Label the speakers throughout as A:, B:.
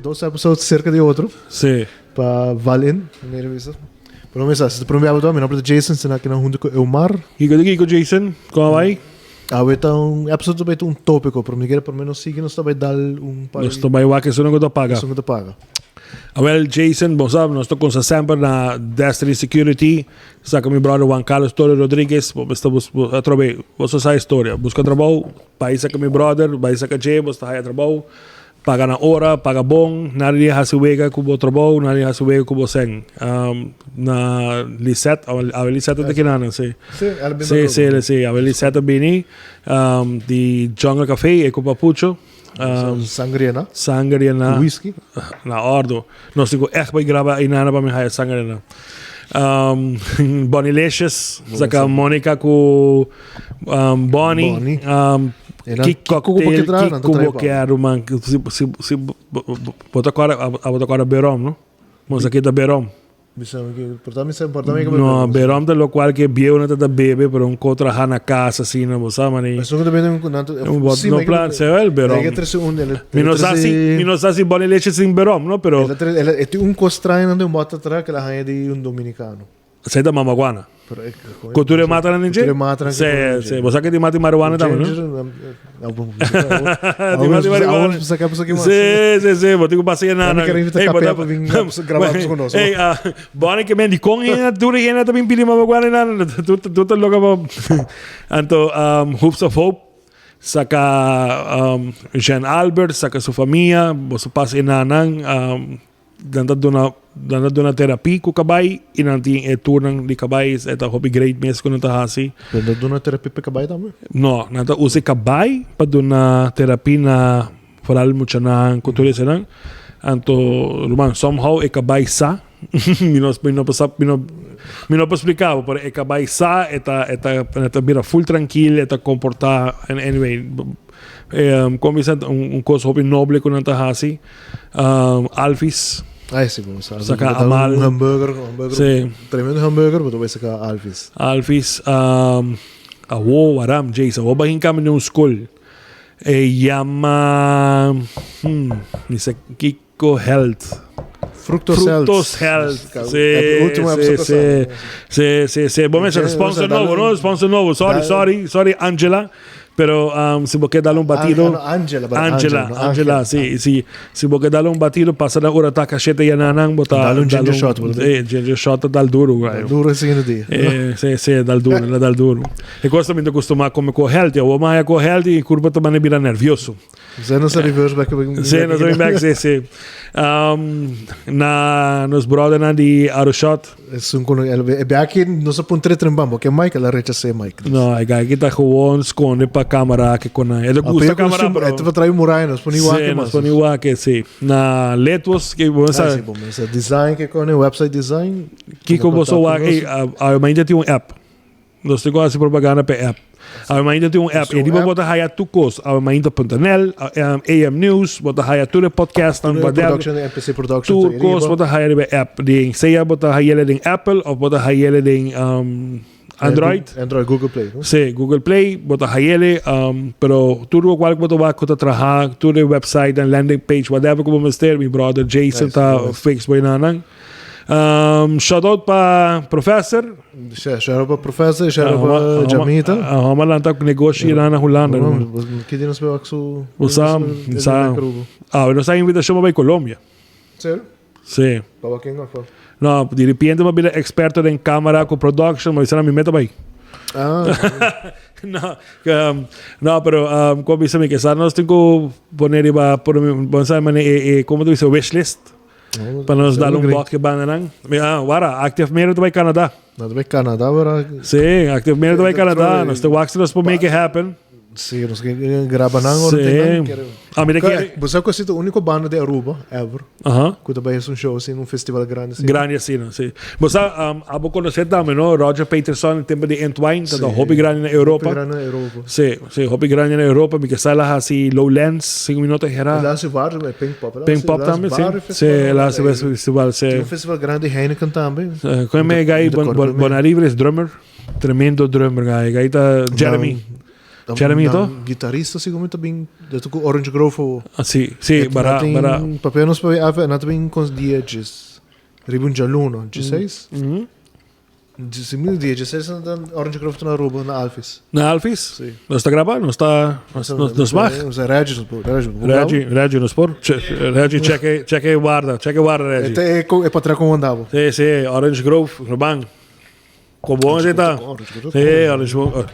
A: Dos episodes cerca di otro.
B: Sí.
A: Pa val in, manera bisa. Pero mesa, si ta prome biaha mi nomber ta Jason, sina aki nan hunto cu Eumar.
B: Kiko di kiko Jason? Con a bai?
A: Awe ta un episode ta bai ta un topico, pero mi kere por menos sigui nos ta bai dal un par
B: Nos ta bai wak esun cu ta paga.
A: Esun cu ta paga.
B: Awel Jason, bo sa, nos ta consa semper na Destiny Security, sa cu mi brother Juan Carlos Toro Rodriguez, bo mester bus, atrobe, bo sa historia, busca trabou, bai sa cu mi brother, bai sa cu dje, bo ta haya trabou. Paga na ora, paga bon, nadie a hasi wega ku bo trabou, nadie a hasi wega ku bo sèn. Na Lisette, awe Lisette ta kinanan, si.
A: Si, el a bini
B: Si, si, si, awe Lisette a bini di Jungle Café, e ku Papucho.
A: Sangria na.
B: Sangria na.
A: Ku whisky.
B: Na ordo. Nos tin ku ègt bai graba einana pa mi haya sangria na. Bonilicious, saka Monica ku Bonnie.
A: Bonnie.
B: Ki cocktail, ki ku bo kier ruman. Si, si, si, bo ta kòrda, abo ta kòrda Berom, no? Bo sa kita Berom. No, Berom ta lokual ke bieunan ta ta bebe, pero un ko traha na kas asina, bo sa mani. No plan, se el Berom. Mi no sa si, mi no sa si Bonnie Leche sin Berom, no, pero.
A: Un kos straño nan den un bòt atrás ke la haña di un dominicano.
B: Esei ta mamaguana. Ku tur e matanan den dje? Sí, sí. Bo sa ke tin mata di marihuana tambe, no? Tin mata di marihuana. Sí, sí, sí. Bo tin ku pasa yena nan. Ey, bo ta Ey, Bonnie ke men dikon hende tur e hende ta bin pidi mamaguana i nan. Tur tur ta loka pa Anto Hoops of Hope saka Jean Albert, saka su famia, boso pasa yena nan. Nan ta duna nan ta duna terapi ku kabai i nan tin e tournan di kabai e ta hopi great mes ku nan ta hasi.
A: Nan ta duna terapi pa kabai tambe?
B: No, nan ta usa e kabai pa duna terapi na foral muchanan ku tur esenan. Anto ruman somehow e kabai sa mi no mi no por sa mi no mi no por splika bo pero e kabai sa e ta e ta e ta bira full trankil e ta komporta anyway Como bisa un cos hopi noble cu nan ta haci. Alvis.
A: Ay, sí, como sa.
B: Saca Amal.
A: Un hamburger, un hamburger.
B: Sí.
A: Tremendo hamburger, pero voy saca Alvis.
B: Alvis. Awo, waram, Jason. Awo bahin kami un school. E llama... Mi sa Kiko Health.
A: Fructos Health.
B: Fructos Health. Sí, sí, sí. Sí, sí, sí. Bon, mesa, sponsor nobo, no? Sponsor nobo. Sorry, sorry, sorry, Angela. Pero si bo ke dal un batido.
A: Angela,
B: Angela, Angela, sí, sí. Si bo ke dal un batido, pasa na ora ta cachete ya nanan, bo ta.
A: Dal un ginger shot.
B: Ginger shot ta dal duro,
A: Dal duro e siguiente dia.
B: Sí, sí, dal duro, la dal duro. E cosa mi ta costuma come co healthy. Awor mi haya co healthy, e curpa ta manda bira nervioso.
A: Zé nos a reverse back.
B: Sí, nos a back, sí, sí. Na nos brothernan di Aroshot.
A: Es un kono, el e aki nos a puntre tremban, porque Mike el a rechasé Mike.
B: No, e guy kita gewoon sconde pa camera ke kona. El gusta camera, pero
A: Esto pa trae muralla, nos pone igual
B: que nos pone igual que sí. Na Letwos ke bon sa.
A: Sí, bon, design ke kone website design.
B: Kiko boso wak, ey, a mainta tin un app. Nos tin ku hasi propaganda pa e app. Awe mainta tin un app. E di bo ta haya tur kos. Awe mainta punto nl, AM News, bo ta haya tur e podcastnan.
A: Tur e production di MPC Production.
B: Tur kos bo ta haya riba e app. Den, sea bo ta hayele den Apple of bo ta hayele den Android.
A: Android, Google Play.
B: Sí, Google Play, bo ta hayele. Pero tur lokual ku bo ta wak ku ta traha, tur e website en landing page, whatever ku bo mester, mi brother Jason ta fix bo enanan. Shout out pa Professor.
A: Shout out pa Professor, shout out pa Jamita.
B: Homa lanta negoshi na Hulanda.
A: Ki dia nos bay su?
B: Usa, sa. Ah, nos a invitacion pa bay Colombia.
A: Serio?
B: Sí.
A: Pa ken of?
B: No, di repente pa bira experto den camera cu production, ma bisa mi meta bay.
A: Ah.
B: No, no, pero como bisa mi que sa nos tin cu pone riba, pone, sa mane e, como te bisa wishlist. Pa nos dal un bok e bandanan. Ah, wara, Active Media ta bai Canada.
A: Na ta bai Canada, wara.
B: Sí, Active Media ta bai Canada. Nos ta wak si nos por make it happen.
A: Sí, nos ke graba nan ora
B: Sí.
A: nan kere.
B: Ah, mira kere.
A: Bo sa ku a sido úniko banda di Aruba ever.
B: Aha.
A: Ku ta bai hasi un show asina, un festival grandi asina.
B: Grandi asina, sí. Bo sa, abo konosé tambe, no? Roger Peterson, tempo di Entwine, ta hopi grandi na Europa.
A: Hopi grandi na Europa.
B: Sí, sí, hopi grandi na Europa. Mi ke sa el a hasi Lowlands, si mi no ta hera.
A: El a hasi varios, eh, Pinkpop.
B: Pinkpop tambe, sí. Sí, el a hasi varios festival, sí.
A: Tin un festival grandi Heineken tambe.
B: Con e guy, Bonarivre es drummer. Tremendo drummer, guy. Guy ta Jeremy. Jeremy to?
A: Guitarista sigur mi ta bin de ku Orange Grove o.
B: Ah, si, si, bara, bara.
A: Papia nos papia ave na ta bin kon dia djes. Riba un djaluno, djeseis?
B: Mm.
A: Si mi dia djeseis na Orange Grove na Aruba, na Alphys.
B: Na Alphys?
A: Si.
B: Nos ta graba, nos ta, nos, nos, nos mag.
A: Nos Reggie, nos por, Reggie.
B: Reggie, Reggie, nos por. Reggie, check, check guarda, check guarda, Reggie.
A: E, e patra con andavo.
B: Si, si, Orange Grove, Ruban. Con bon así ta. Sí, Orange Grove.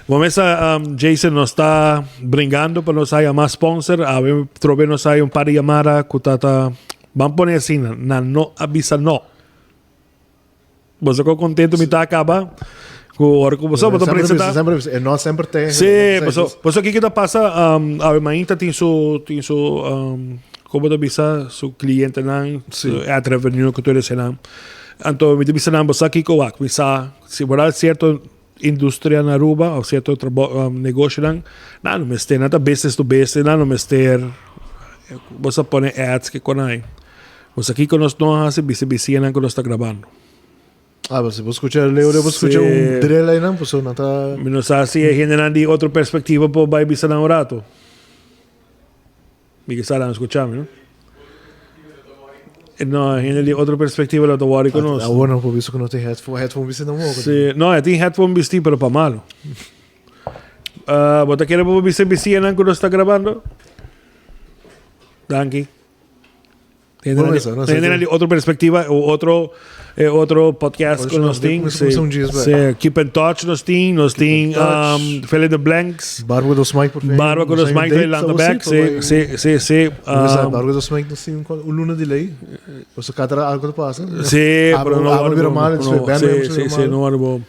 B: Bo mesa um, Jason nos ta bringando pa nos haya mas sponsor. A ver, trobe nos haya un par de llamada ku tata. Van pone así, na, na no avisa no. Boso ko contento mi ta acaba. Ku ora ku boso boto presenta.
A: Sempre, sempre, no sempre te.
B: Sí, boso, boso kiko ta pasa, um, a ver, mainta tin su, tin su, um, como ta bisa, su clientenan,
A: Sí.
B: su ad revenue ku tur esenan. Anto mi ta bisa nan, bo sa kiko wak, mi sa, si bo dal cierto industria na Aruba of cierto trabou, um, negoshonan, nan no mester, nan ta business to business, nan no mester, bo sa pone ads ke konai. Bo sa kiko nos no hasi, bisa bisianan ku nos ta grabando.
A: Ah, bo si bo scucha leo, bo scucha
B: Sí.
A: un drill ahí nan, pues nan ta.
B: Mi no sa si e hendenan di otro perspectiva por bai bisa nan un rato. Mi ke sa nan skucha mi, no? No, hende di otro perspectiva lo ta worry ku nos.
A: Awor no por bisa ku no tin headphone, headphone bisti nan wou.
B: Sí, no, e tin headphone bisti, pero pa malo. Bo ta kere pa bo bisa bisianan ku nos ta grabando? Danki. Hende
A: Bueno, eso, no sé
B: hende
A: si-
B: di otro perspectiva o otro eh, otro podcast
A: Otro
B: ku nos
A: nos
B: tin.
A: tin,
B: Sí,
A: un djis,
B: sí, Keep in Touch nos tin, nos tin
A: in Touch.
B: Fill in the Blanks.
A: Barba dos Mike por fin.
B: Barba ku
A: Nos
B: dos
A: hay un
B: Mike
A: date,
B: de Landa
A: algo
B: Back,
A: así,
B: sí,
A: por
B: sí, sí, sí.
A: Barba dos Mike nos tin un luna delay. Pues cada algo te pasa.
B: Sí,
A: Ah,
B: pero no
A: ah,
B: worry,
A: bira
B: no,
A: mal,
B: no,
A: sí,
B: sí,
A: bam,
B: sí,
A: bira
B: sí,
A: mal.
B: no worry, bo.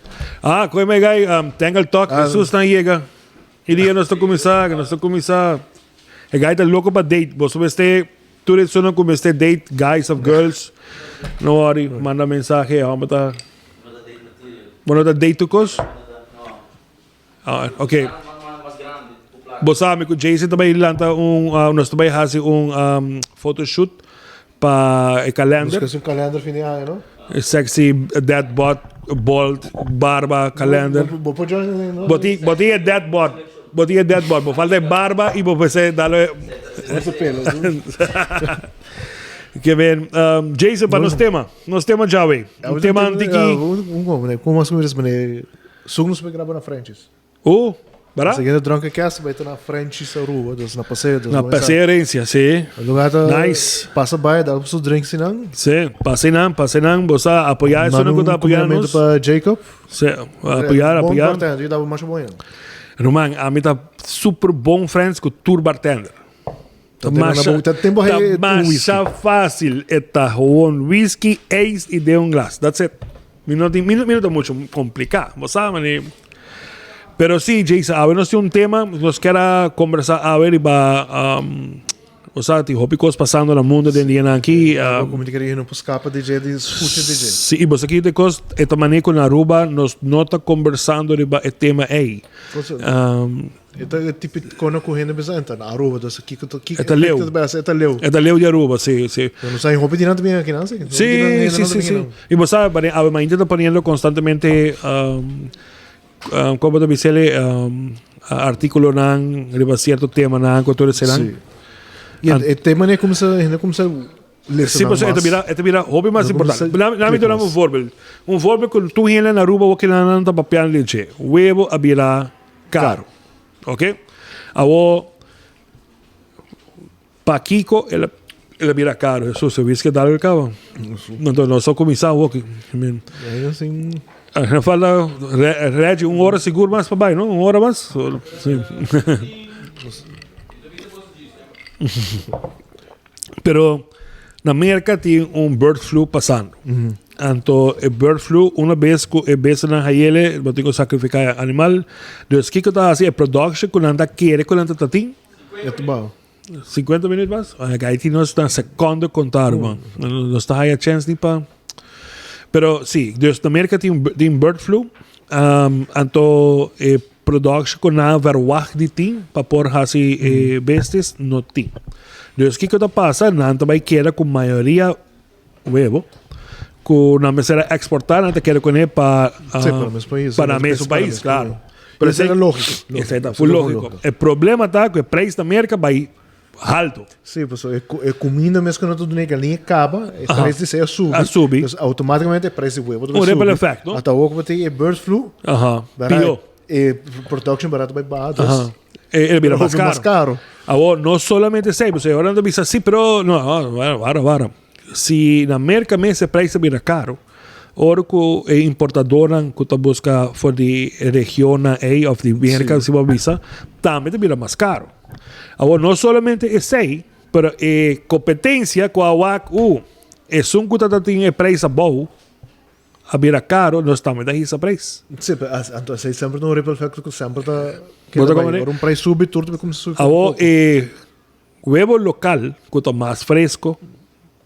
B: Ah, koe me guy, Tangle Talk,
A: Ah,
B: Jesus nan llega. E dia nos ta kuminsá, nos ta kuminsá. E guy ta loko pa date. Boso mester, tur esun ku mester date, guys of girls. No worry, manda mensahe, homber ta. Bo no ta date tu kos? Ah, ok. Bo sa mi ku Jason ta bai lanta un, nos ta bai hasi un photoshoot pa e kalender.
A: Nos ke un kalender fin di aña, no?
B: Sexy dad bod, bald, barba kalender.
A: Bo por join, no?
B: Bo tin, bo tin e dad bod. Bo tin e dad bod. Bo falta e barba i bo mester dale.
A: Ese pelo.
B: Ke ben, Jason, pa nos tema. Nos tema djawe. Un tema antiki.
A: Un como, como mas como mané. Sug nos graba na Frenchies.
B: Oh, bara?
A: Siguiente Drunken Cast vai na Frenchies Aruba, dus na Paseo. Dus
B: Na Paseo Herencia, sí.
A: Lugar ta
B: Nice.
A: Pasa by, dá su drinks nan.
B: Sí, pase nan, pase nan, bo sa apoyá eso no ku ta apoyá nos.
A: pa Jacob.
B: Sí, apoyar,
A: Bon
B: apoyar.
A: bartender, yo daba masha bon.
B: Ruman, a mi ta super bon friends ku tur bartender.
A: Ta masha,
B: ta masha fácil. E ta gewoon whisky, ijs y den un glas. That's it. Mi no tin, mi no, mi no ta mucho complica. Bo sa, mane. Pero sí, Jason, awe nos tin un tema, nos kier a conversa awe riba, um, bo sa, tin hopi cos pasando na mundo den dianan aki.
A: Como te queria no por scapa DJ di escucha DJ.
B: Sí, y bo sa ki de cos, e ta mane cu na Aruba nos no ta conversando riba e tema ey.
A: E ta e tipo kono ku hende bisa enta na Aruba, dus kiko ta kiko
B: E ta leu.
A: E ta leu.
B: E ta leu di Aruba, sí, sí.
A: Pero no sa hopi di nan ta bin aki nan, sí.
B: Sí, sí, sí, sí. Y bo sabe, bane, awe mainta ta poniendo constantemente, um, um, como ta bisele, um, artículonan riba cierto temanan ku tur esenan.
A: Sí. Y e tema ne kumsa, hende kumsa lesa
B: Sí,
A: nan
B: pues e ta
A: mas.
B: bira, e ta bira hopi mas
A: No
B: importante.
A: kumsa
B: Laat mi
A: klik
B: duna un
A: mas.
B: voorbeeld. Un voorbeeld ku tur hende na Aruba wou kila nan ta papiando di dje. Webo a bira Caro. Ok? Awor, pakiko el a, el a bira caro? Jesús, e whisky a dal el caba. Entonces, nos a cuminsa awor. I mean, a falta, Reggie, un hora sigur mas pa bai, no? Un hora mas? Sí. Pero na Merca tin un bird flu pasando. Anto e bird flu una bes cu e bestianan hayele bo tin cu sacrifica e animal. Dus kico ta haci e production cu nan ta kere cu nan ta tin?
A: E ta bao.
B: 50 minuut mas? Ay tin nos na secondo conta ruman. Nos ta haya chance ni pa. Pero si, dus na Merca tin tin bird flu. Anto e production cu nan a verwacht di tin pa por haci e besties no tin. Dus kico ta pasa? Nan ta bay keda cu mayoria webo cu nan mester a exporta, nan ta keda cune pa
A: Sí, pa nan mes pais.
B: Pa nan mes pais, claro. Pero
A: Esei ta lógiko.
B: Esei ta full lógiko. E problema ta ku e preis na Merka bai halto.
A: Sí, pasobra e kuminda mes ku nan ta duna e galiña kaba, e preis di esei a subi.
B: A subi.
A: Dus outomátikamente e preis di webo ta bai
B: Un
A: subi.
B: ripple effect, no?
A: Ata awor ku bo tin e bird flu,
B: Pió.
A: E production barato bai baha, dus
B: E bira mas
A: hopi mas
B: karo.
A: karo.
B: Awor, no solamente esei, pasobra ora nan ta bisa sí, pero no, no, wara, wara. Si na Merka mes e prijs a bira karo, ora ku e importadornan ku ta buska for di e regionnan ei òf di Merka, si bo a bisa, tambe ta bira mas karo. Awor, no solamente esei, pero e kompetensia ku a wak, esun ku ta ta tin e prijs abou, A bira caro, nos tambe ta hisa prijs.
A: Sí, pero anto esei semper ta un ripple effect ku semper ta
B: Bo
A: keda
B: ta
A: bai.
B: komprende?
A: Ora un prijs subi, tur ta kuminsá subi poko
B: Awor
A: poko.
B: e webo lokal ku ta mas fresco,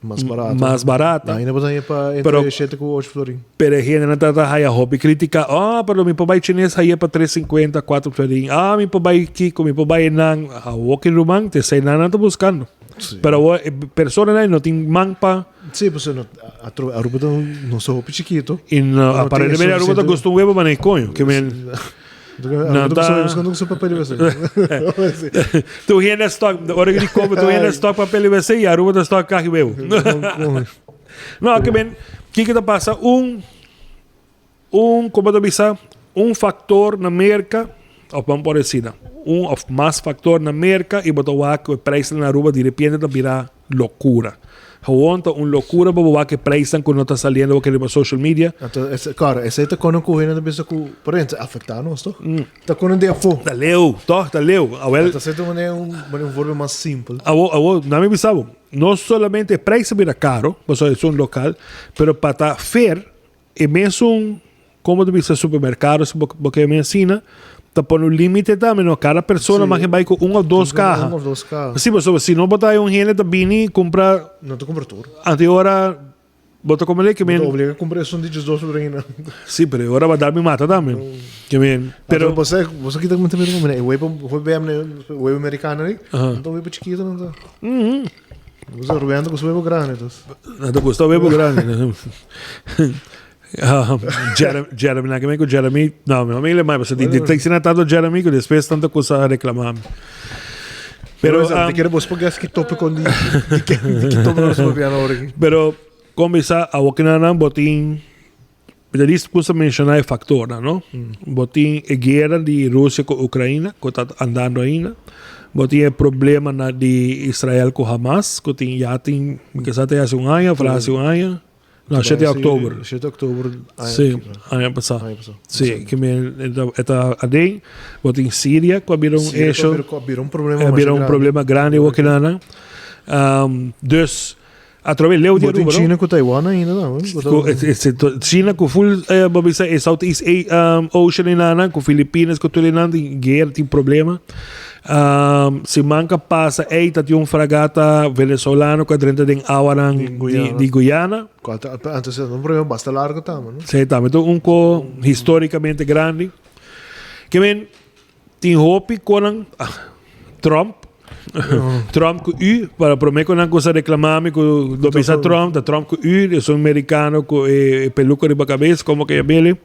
A: Mas barato.
B: mas barata.
A: Ainda bo ta haña pa entre
B: Pero
A: shete ku ocho florin.
B: Pero e hendenan ta ta haya hopi kritika, oh, pero mi por bai chines haye pa tres sinkuenta, kuatro florin. Ah, mi por bai kiko, mi por bai enan. Awor ki ruman, te esei nan nan ta buskando.
A: Sí.
B: Pero awor e personanan no tin man pa.
A: Sí, pues no, Aruba ta un nos hopi chiquito.
B: Y no, aparentemente Aruba ta gusta un huevo mané coño. Que men,
A: no ta buscando su papel de WC.
B: Tu hende stock, ora que di come, tu hende stock papel de WC y Aruba ta stock caji huevo. No, que men, kiko ta pasa? Un, un, como ta bisa, un factor na Merca, of vamos por decir, un of mas factor na Merca y bo ta wak cu e prijsnan na Aruba di repente ta bira locura. Gewoon ta un locura pa bo wak e prijsnan cu no ta saliendo bo riba social media.
A: Anto, es, claro, esey ta kono cu hende ta bisa cu, por ejemplo, afecta nos, toch? Ta kono di afo.
B: Ta leu, toch? Ta leu. Awel.
A: Anto, esey ta manera un, manera un voorbeeld mas simpel.
B: Awo, awo, na mi bisa bo, no solamente e prijs a bira caro, pasobra esun local, pero pa ta fair, E mesun, como ta bisa supermercado, si bo ke mi asina, ta pone un limite tambe, no? Cada persona mag bai cu un of dos caha.
A: Un of dos caha.
B: Si, pasobra si no bo ta hay un hende ta bini cumpra.
A: No ta cumpra tur.
B: Anto e ora bo ta come ley ke men.
A: Bo ta obliga cumpra esun di djesdos florin.
B: Si, pero e ora bo a dar mi mata tambe. Ke men, pero.
A: Anto bo sa, bo sa kita cu mi ta mira como e webo, webo americano ey, no ta un webo chikito no ta. Bo Rubén ta gusta webo grandi dus.
B: No ta gusta webo grandi. Jeremy, Jeremy, na que Jeremy, no, mi familia mai, pasobra di di sina tanto Jeremy ku despues tanto cosa reclamá.
A: Pero, um, te quiero vos porque es que tope con di di que di que tope nos papiando ahora aquí.
B: Pero comienza a nan botin de dis kusa menciona e factor, no? Botin e guerra di Rusia con Ucrania, ku ta andando ainda. Botin e problema na di Israel ku Hamas, ku tin ya tin, mi sa te hace un aña, of hace un aña. No, 7 di oktober.
A: 7 di oktober.
B: Sí, aña pasá.
A: Aña pasá.
B: Sí, ke men e ta aden. Bo tin Siria ku a bira un issue.
A: Siria ku a bira un problema
B: A bira un problema grandi awor kinan. Dus atrobe leu di
A: Aruba. Bo tin China ku Taiwan ainda tambe.
B: China ku full bo bisa e Southeast Ocean einan ku Filipinas ku tur einan tin guera tin problema. Siman ka pasa ey ta tin un fragata venezolano ku a drenta den awanan di Guyana.
A: Cual ta, antes ta un problema basta largo tambe, no?
B: Sí, tambe ta un ko históricamente grandi. Ke men tin hopi konan Trump, Trump ku u, para prome ku nan kusa reclama mi ku lo bisa Trump, ta Trump ku u, esun mericano ku e peluca riba cabes, como ke yam'ele.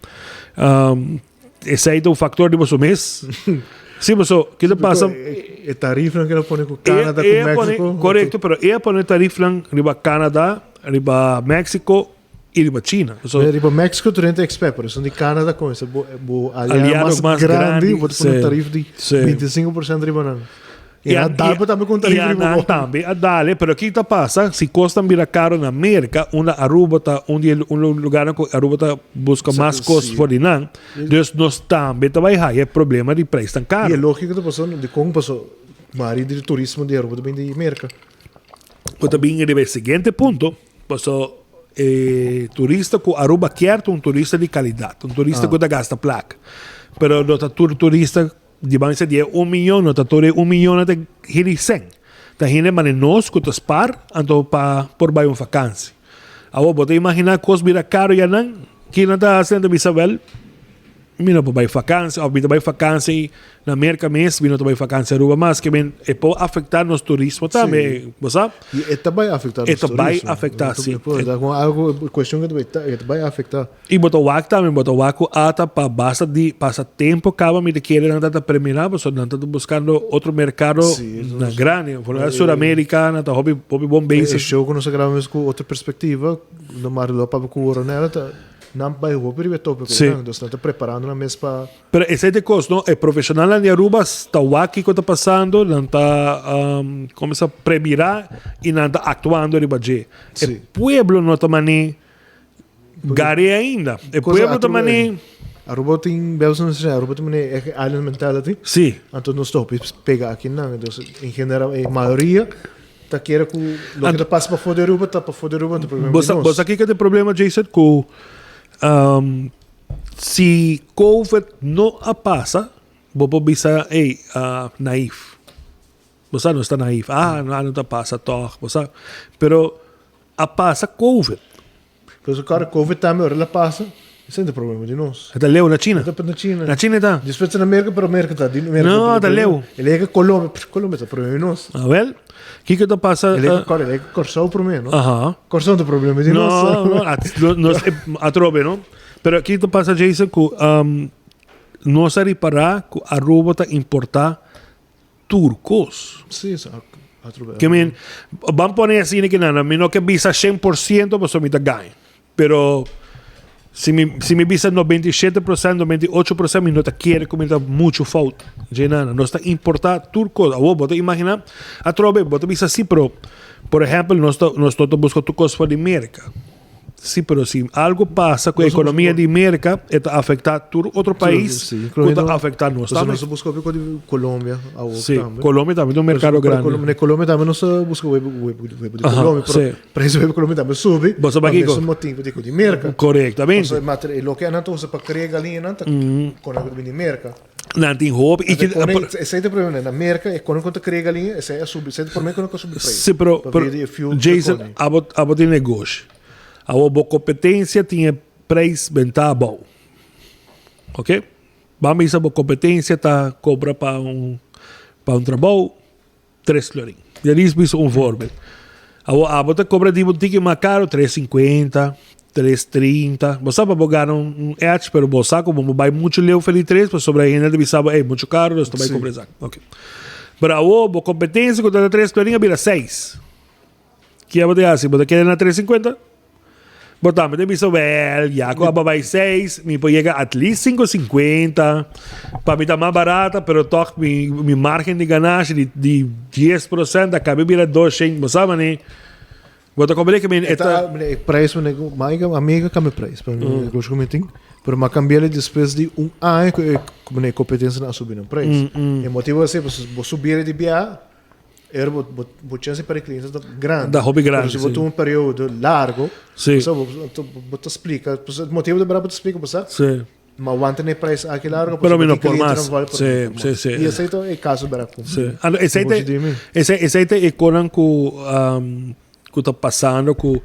B: Esei ta un factor di boso mes. Sí, boso, ki ta pasa?
A: E tarifnan ke lo pone ku Canada, ku Mexico.
B: Correcto, pero e a pone tarifnan riba Canada, riba Mexico y riba China.
A: So, riba Mexico tu rente expect, pero esun di Canada con ese bo, bo aliado mas grandi, bo ta pone tarif di 25% riba nan.
B: Y a dal
A: tambe con tarifa
B: riba bo. Tambe a dale, pero ki ta pasa? Si cosnan bira caro na Merca, unda Aruba ta un di un lugarnan cu Aruba ta busca mas cos for di nan, dus nos tambe ta bay haya e problema di prijsnan caro.
A: Y e logico ta paso, dicon paso mari di turismo di Aruba ta bin di Merca.
B: Cu ta bin riba e siguiente punto, paso e turista cu Aruba kier ta un turista di calidad, un turista cu ta gasta placa, pero no ta tur turista. Di ban di e un miyon no ta tur e un miyon nan ta hiri sen. Ta hende mane nos ku ta spar anto pa por bai un vakansi. Awor bo ta imagina kos bira karo ya nan, ki nan ta hasi? Nan ta bisa wel. Mi no por bai vakantie of mi ta bai vakantie na Merca mes, mi no ta bai vakantie Aruba mas. Ke men e por afecta nos turismo tambe, bo sa?
A: Y e ta bai afecta
B: E
A: nos
B: ta bai
A: turismo.
B: afecta, si.
A: E por, ta como algo, cuestion que ta bai, e ta bai afecta.
B: Y bo ta wak tambe, bo ta wak cu ata pa basta di pasa tempo caba mi ta kere nan ta ta premira, pasobra nan ta ta buscando otro mercado
A: Si, eso
B: na
A: nos
B: grandi. Por ejemplo,
A: E
B: Suramerica nan ta hopi, hopi bon
A: E
B: bezig.
A: show cu nos a graba mes cu otro perspectiva, no maar lo papia cu Ronella ta Nan bai hopi riba e topico
B: Sí.
A: nan, dus nan ta preparando nan mes pa.
B: Pero esei ta e kos, no? E profeshonalnan di Aruba ta wak kiko ta pasando, nan ta um, como sa premirá i nan ta aktuando riba dje. E
A: Sí.
B: pueblo no ta mané gare ainda. E
A: Cosa
B: pueblo ta
A: Aruba,
B: mané.
A: Aruba tin, bel sa nos Aruba tin mané e island mentality.
B: Sí.
A: Anto nos ta hopi pega aki nan. Dus en general e mayoria Ta kere ku loke ta pasa pafó di Aruba ta pafó di Aruba, no ta problema di nos.
B: Bo sa kiko ta e problema, Jason? Ku si covid no a pasa, bo por bisa, ey, naïef. Bo sa nos ta naïef. Ah, no ta pasa tòg, bo sa. Pero a pasa covid.
A: Pero su kara covid tambe ora el a pasa, esei no ta problema di nos.
B: E ta leu na China.
A: E ta na China.
B: Na China e ta.
A: Despues ta na Merka, pero Merka ta di Merka.
B: No, ta leu.
A: El a yega Colombia, psh, Colombia ta problema di nos.
B: Awel, kiko ta pasa?
A: El a yega Kòrsou, el a yega Kòrsou promé, no?
B: Aha.
A: Kòrsou no ta problema di nos.
B: No, no, at, nos atrobe, no? Pero kiko ta pasa, Jason, ku nos a ripará ku Aruba ta importá tur kos.
A: Sí, sa atrobe.
B: Ke men, ban pone asina ke nan, mi no ke bisa 100% pasobra mi ta gaña. Pero si mi, si mi bisa 97%, 98% mi no ta kere ku mi ta muchu fout. Dje nan, nos ta importá tur kos. Awor bo ta imaginá, atrobe bo ta bisa sí, pero por ehèmpel nos ta, nos no ta buska tur kos for di Merka. Sí, pero si algo pasa cu e economia di Merca, e ta afecta tur otro pais cu ta afecta nos tambe.
A: Nos ta busca hopi di Colombia awor
B: Sí, Colombia tambe ta un mercado grandi.
A: Na Colombia tambe nos ta busca huevo di Colombia, pero precio di huevo di Colombia tambe subi.
B: Bo sa pakico?
A: Pa mesun motivo di Merca.
B: Correctamente.
A: Pasobra loke nan ta usa pa cria galiña nan ta con algo di Merca.
B: Nan tin hopi. Y
A: Esei ta e problema. Na Merca, e kono ku ta krea galiña, esei a subi. Esei ta prome kono ku a subi preis.
B: Sí, pero, pero Jason, abo, abo tin negoshi. Abo bo kompetensia tin e preis bentá abou. Ok? Ban bisa bo kompetensia ta kobra pa un, pa un trabou tres florin. Ya dis bisa un voorbeeld. Abo, abo ta cobra di bo tiki mas caro, tres cincuenta, tres trinta. Bo sa pa bo gana un, un edge, pero bo sa cu bo no bay mucho leu for di tres, pasobra hende ta bisa bo, ey, mucho caro, dus ta bay cobra esaki. Ok. Pero awo bo competencia cu ta na tres florin a bira seis. Ke abo ta hasi? Bo ta keda na tres sinkuenta? Bo tambe ta bisa, Wèl, ya ku abo bai seis, mi por yega at least sinku sinkuenta. Pa mi ta mas barata, pero tòg mi mi margen di ganashi di di dies prosènt a kabe bira doshen. Bo sa manera? Bo ta komprende ke mi
A: e ta. E preis manera ku mi a mi a kambia preis pa mi negoshi ku mi tin, pero mi a kambi'el despues di un aña ku e ku e kompetensianan a subi nan preis. E motibu esei pasobra bo subi'el di biaha. Ero bo, bo, bo chance para clientes ta grande.
B: Da hopi grande,
A: Pero si bo
B: sí.
A: tuma un periodo largo,
B: Sí.
A: bo, bo, bo, bo ta splica, pues, el motivo de verdad bo ta splica, bo sa,
B: Sí.
A: ma aguanta ne prijs aki largo,
B: Pero mi no
A: pasobra
B: por
A: tin
B: mas.
A: clientenan vale por
B: Sí,
A: no por
B: sí,
A: mas.
B: sí.
A: Y esey ta e caso verdad cu.
B: Sí. Ano, esey
A: Negoshi
B: te,
A: di mi.
B: esey, esey te e konan ku, um, ku ta pasando ku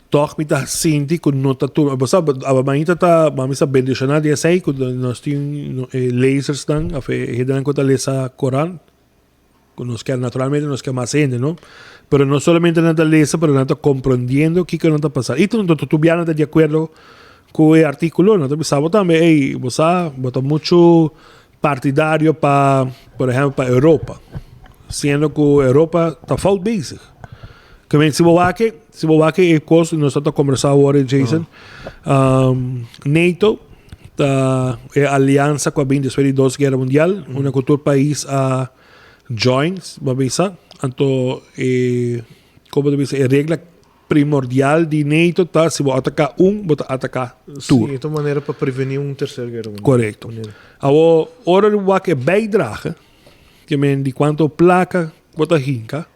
B: tòg mi ta sinti ku no ta tur. Bo sa, aba mainta ta, mami sa bendishoná di esey ku nos tin e lezersnan, of e hendenan ku ta lesa Koran. Ku nos kier naturalmente nos kier mas hende no, pero no solamente nan ta lesa pero nan ta komprondiendo kiko nan ta pasa. I tur tur bia nan ta di akuerdo ku e artikulo, nan ta bisa bo tambe ey bo sa bo ta muchu partidario pa por ehempel pa Europa, siendo ku Europa ta fout bezig. Ke men si bo wak si bo wak e kos nos ta kombersa awor Jason, NATO ta e aliansa ku a bin despues di dos guera mundial, unda ku tur pais a join, bo a bisa. Anto e, komo ta bisa, e regla primordial di NATO ta si bo ataká un, bo ta ataká tur.
A: Sí, e ta un manera pa prevení un tercer guera mundial.
B: Korekto. Awor, ora di wak e bijdrage, ke men di kuantu plaka bo ta hinka,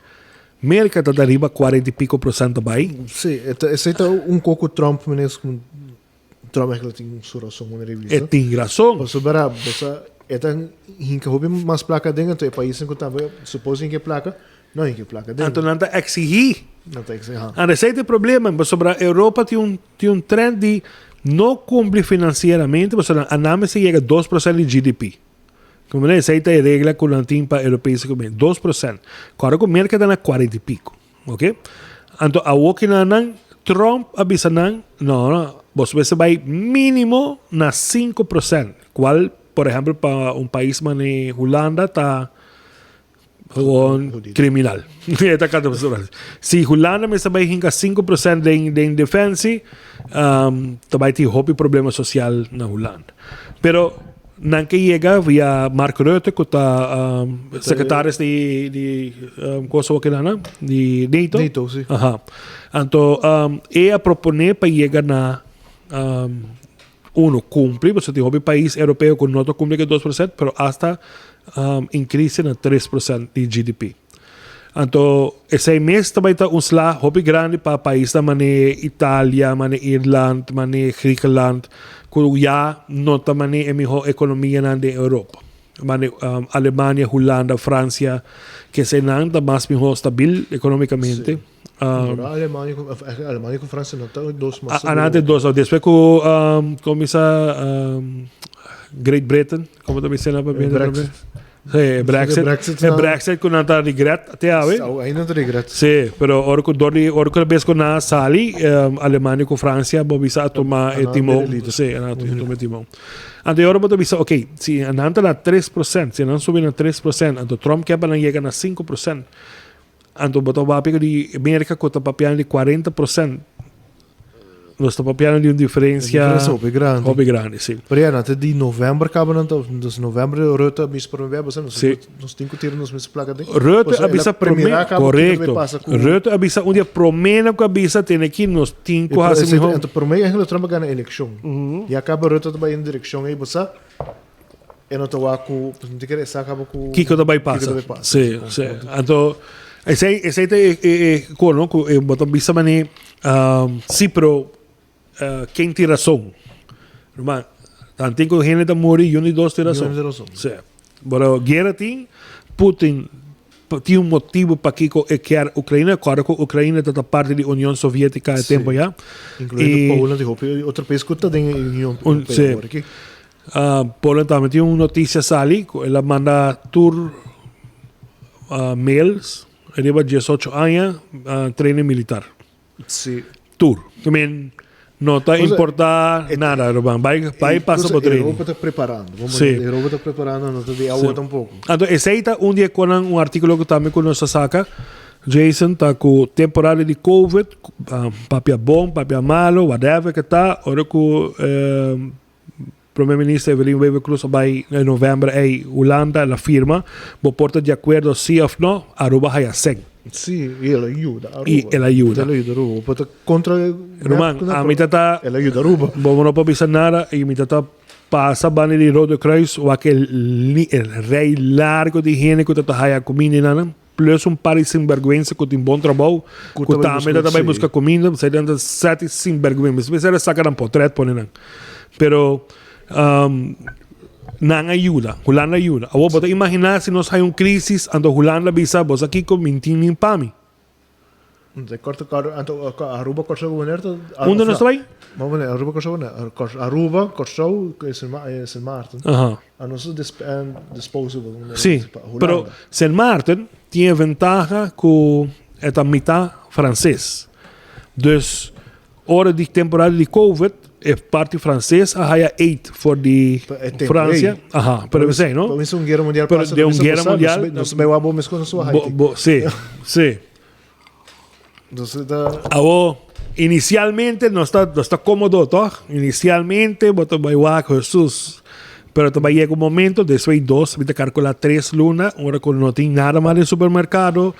B: Merka ta ta riba kuarenta i piko prosènt ta bai.
A: Sí, esei ta un koko Trump, meneer, Trump eigenlijk tin su rason wanneer e bisa.
B: E tin rason.
A: Pasobra bo sa e ta hinka hopi mas plaka aden anto e paisnan ku tambe suppose hinka e plaka no hinka e plaka aden.
B: Anto nan ta exigí.
A: Nan ta exigí, ha.
B: Anto esei ta e problema pasobra Europa tin un tin un trend di No kumpli finansieramente pasobra nan a mester yega 2% di GDP. Como esei ta e regla ku nan tin pa Europese Comune, 2%. Kòrda ku Merka ta na 40 i piko. Ok? Anto awor ki nan nan Trump a bisa nan, no, no, boso mester bai mínimo na 5%, kual por ehèmpel pa un pais manera Hulanda ta gewoon kriminal. E ta kata Si Hulanda mester bai hinka 5% den den defensie, ta bai tin hopi problema sosial na Hulanda. Pero nan ke yega via Mark Rutte ku ta sekretaris di di kosa wak nan di NATO.
A: NATO, si.
B: Aha. Anto e a proponé pa yega na uno kumpli, pasobra tin hopi pais europeo ku no ta kumpli ku e 2%, pero asta inkrise na 3% di GDP. Anto esei mes ta bai ta un sla hopi grandi pa paisnan manera Italia, manera Irland, manera Griekenland, ku ya no ta manera e mihó ekonomianan den Europa. Manera Alemania, Hulanda, Fransia, ke eseinan ta mas mihó stabil ekonomikamente.
A: Vooral Alemania ku Alemania ku Fransia no ta dos mas
B: Anan ta dos. Despues ku kuminsá Great Britain, komo ta bisa nan papia?
A: Brexit.
B: Sí, Brexit.
A: Brexit
B: E Brexit ku nan ta regret te awe.
A: Au, ainda ta regret.
B: Sí, pero ora ku dor di ora ku bes ku nan a sali, Alemania ku Francia bo bisa a tuma e
A: Anan
B: timon.
A: bira lider.
B: Sí, anan a tuma e timon. Anto e ora bo ta bisa, ok, si nan ta na 3%, si nan subi na 3%, anto Trump ke pa nan yega na 5%. Anto bo ta papia di Merca ku ta papiando di 40%. Nos ta papiando di un diferencia.
A: Diferencia hopi grandi.
B: Hopi grandi, sí.
A: Pero ja, dat di november kaba nan ta, dus november Rutte a bisa prome bes, nos,
B: Sí.
A: nos tin ku tira nos mes plaka den.
B: Rutte
A: Pasobra
B: a bisa
A: el a premira
B: prome,
A: kaba kiko ta
B: correcto.
A: pasa ku
B: Rutte a bisa un dia prome nan ku a bisa tene ki nos tin ku hasi
A: Ese,
B: miho.
A: anto prome eigenlijk Trump a gana elekshon. Ya kaba Rutte ta bai in direkshon ei, bo sa, e no ta wak ku, no ta kere e sa kaba ku
B: Kiko ta bai
A: kiko
B: pasa.
A: ta bai pasa.
B: Sí, sí. Anto esei esei ta e e e ko no ku e bo ta bisa mane sí pero Ken tin rason? Ruman, tantin ku hende ta muri, yun di dos tin rason.
A: Yun di rason.
B: Sí. Pero guera tin, Putin tin un motibu pakiko e kier Ukraina, kòrda ku Ukraina ta ta parti di Union Sovietika e tempu ya.
A: Inkluyendo Poland i hopi otro pais ku ta den e Union Europeo awor aki.
B: Poland tambe tin un notisia sali ku el a manda tur males riba 18 aña training militar.
A: Sí.
B: Tur. I mean, no ta
A: Cosa,
B: importa
A: et-
B: nada, Ruben. Bai, bai pasa
A: Cosa,
B: por training.
A: Europa ta preparando. Vamos
B: Sí.
A: Europa ta preparando, no ta di agua
B: Sí.
A: tampoco.
B: Anto, esei ta un di e konan, un artíkulo ku tambe ku nos a saka, Jason, ta ku temporada di Covid, ah, papia bon, papia malo, whatever ke ta, ora ku eh, Prome Minister Evelyn Wever-Croes a bai na november ei Hulanda, el a firma, bo por ta di akuerdo si of no, Aruba haya sèn.
A: Sí, i el a yuda Aruba.
B: I el a yuda.
A: El a yuda Aruba. Bo por ta kontra
B: Ruman,
A: mep,
B: a mi ta ta.
A: El a yuda Aruba.
B: Bo no por bisa nada i mi ta ta pasa banda di Rode Kruis wak el el rei largo di hende ku ta ta haya kuminda i nan. Plus un par di sinberguensa ku tin bon trabou,
A: Ku
B: ku
A: ta bai
B: tambe ta
A: buska,
B: bai
A: sí.
B: buska kuminda, esei nan ta seti sinberguensa. Mester a saka nan potret pone nan. Pero nan a yuda, Hulanda a yuda. Awor bo ta imaginá si nos hay un krisis, anto Hulanda bisa, bo sa kiko, mi tin nin pa mi.
A: De korte kor, anto Aruba, Kòrsou, wanneer ta?
B: Unda nos ta bai?
A: Maar wanneer Aruba, Kòrsou, wanneer? Aruba, Kòrsou, Sint Maarten.
B: Aha.
A: A nos is disposable.
B: Sí, pero Sint Maarten tin e ventaha ku e ta mitá franses. Dus ora di temporada di Covid e parti franses a haya aid for di Francia. Aha, pero esei no?
A: Pero un guera mundial
B: pasa. Pero de un guera mundial.
A: Nos bai wak bo mes ku nos wak
B: Haiti. Bo, sí, sí.
A: Nos ta.
B: Awo, inicialmente nos ta, nos ta cómodo, toch? Inicialmente bo ta bai wak Jesus. Pero ta bai yega un momento, despues di dos, mi ta calcula tres luna, ora cu no tin nada mas den supermercado,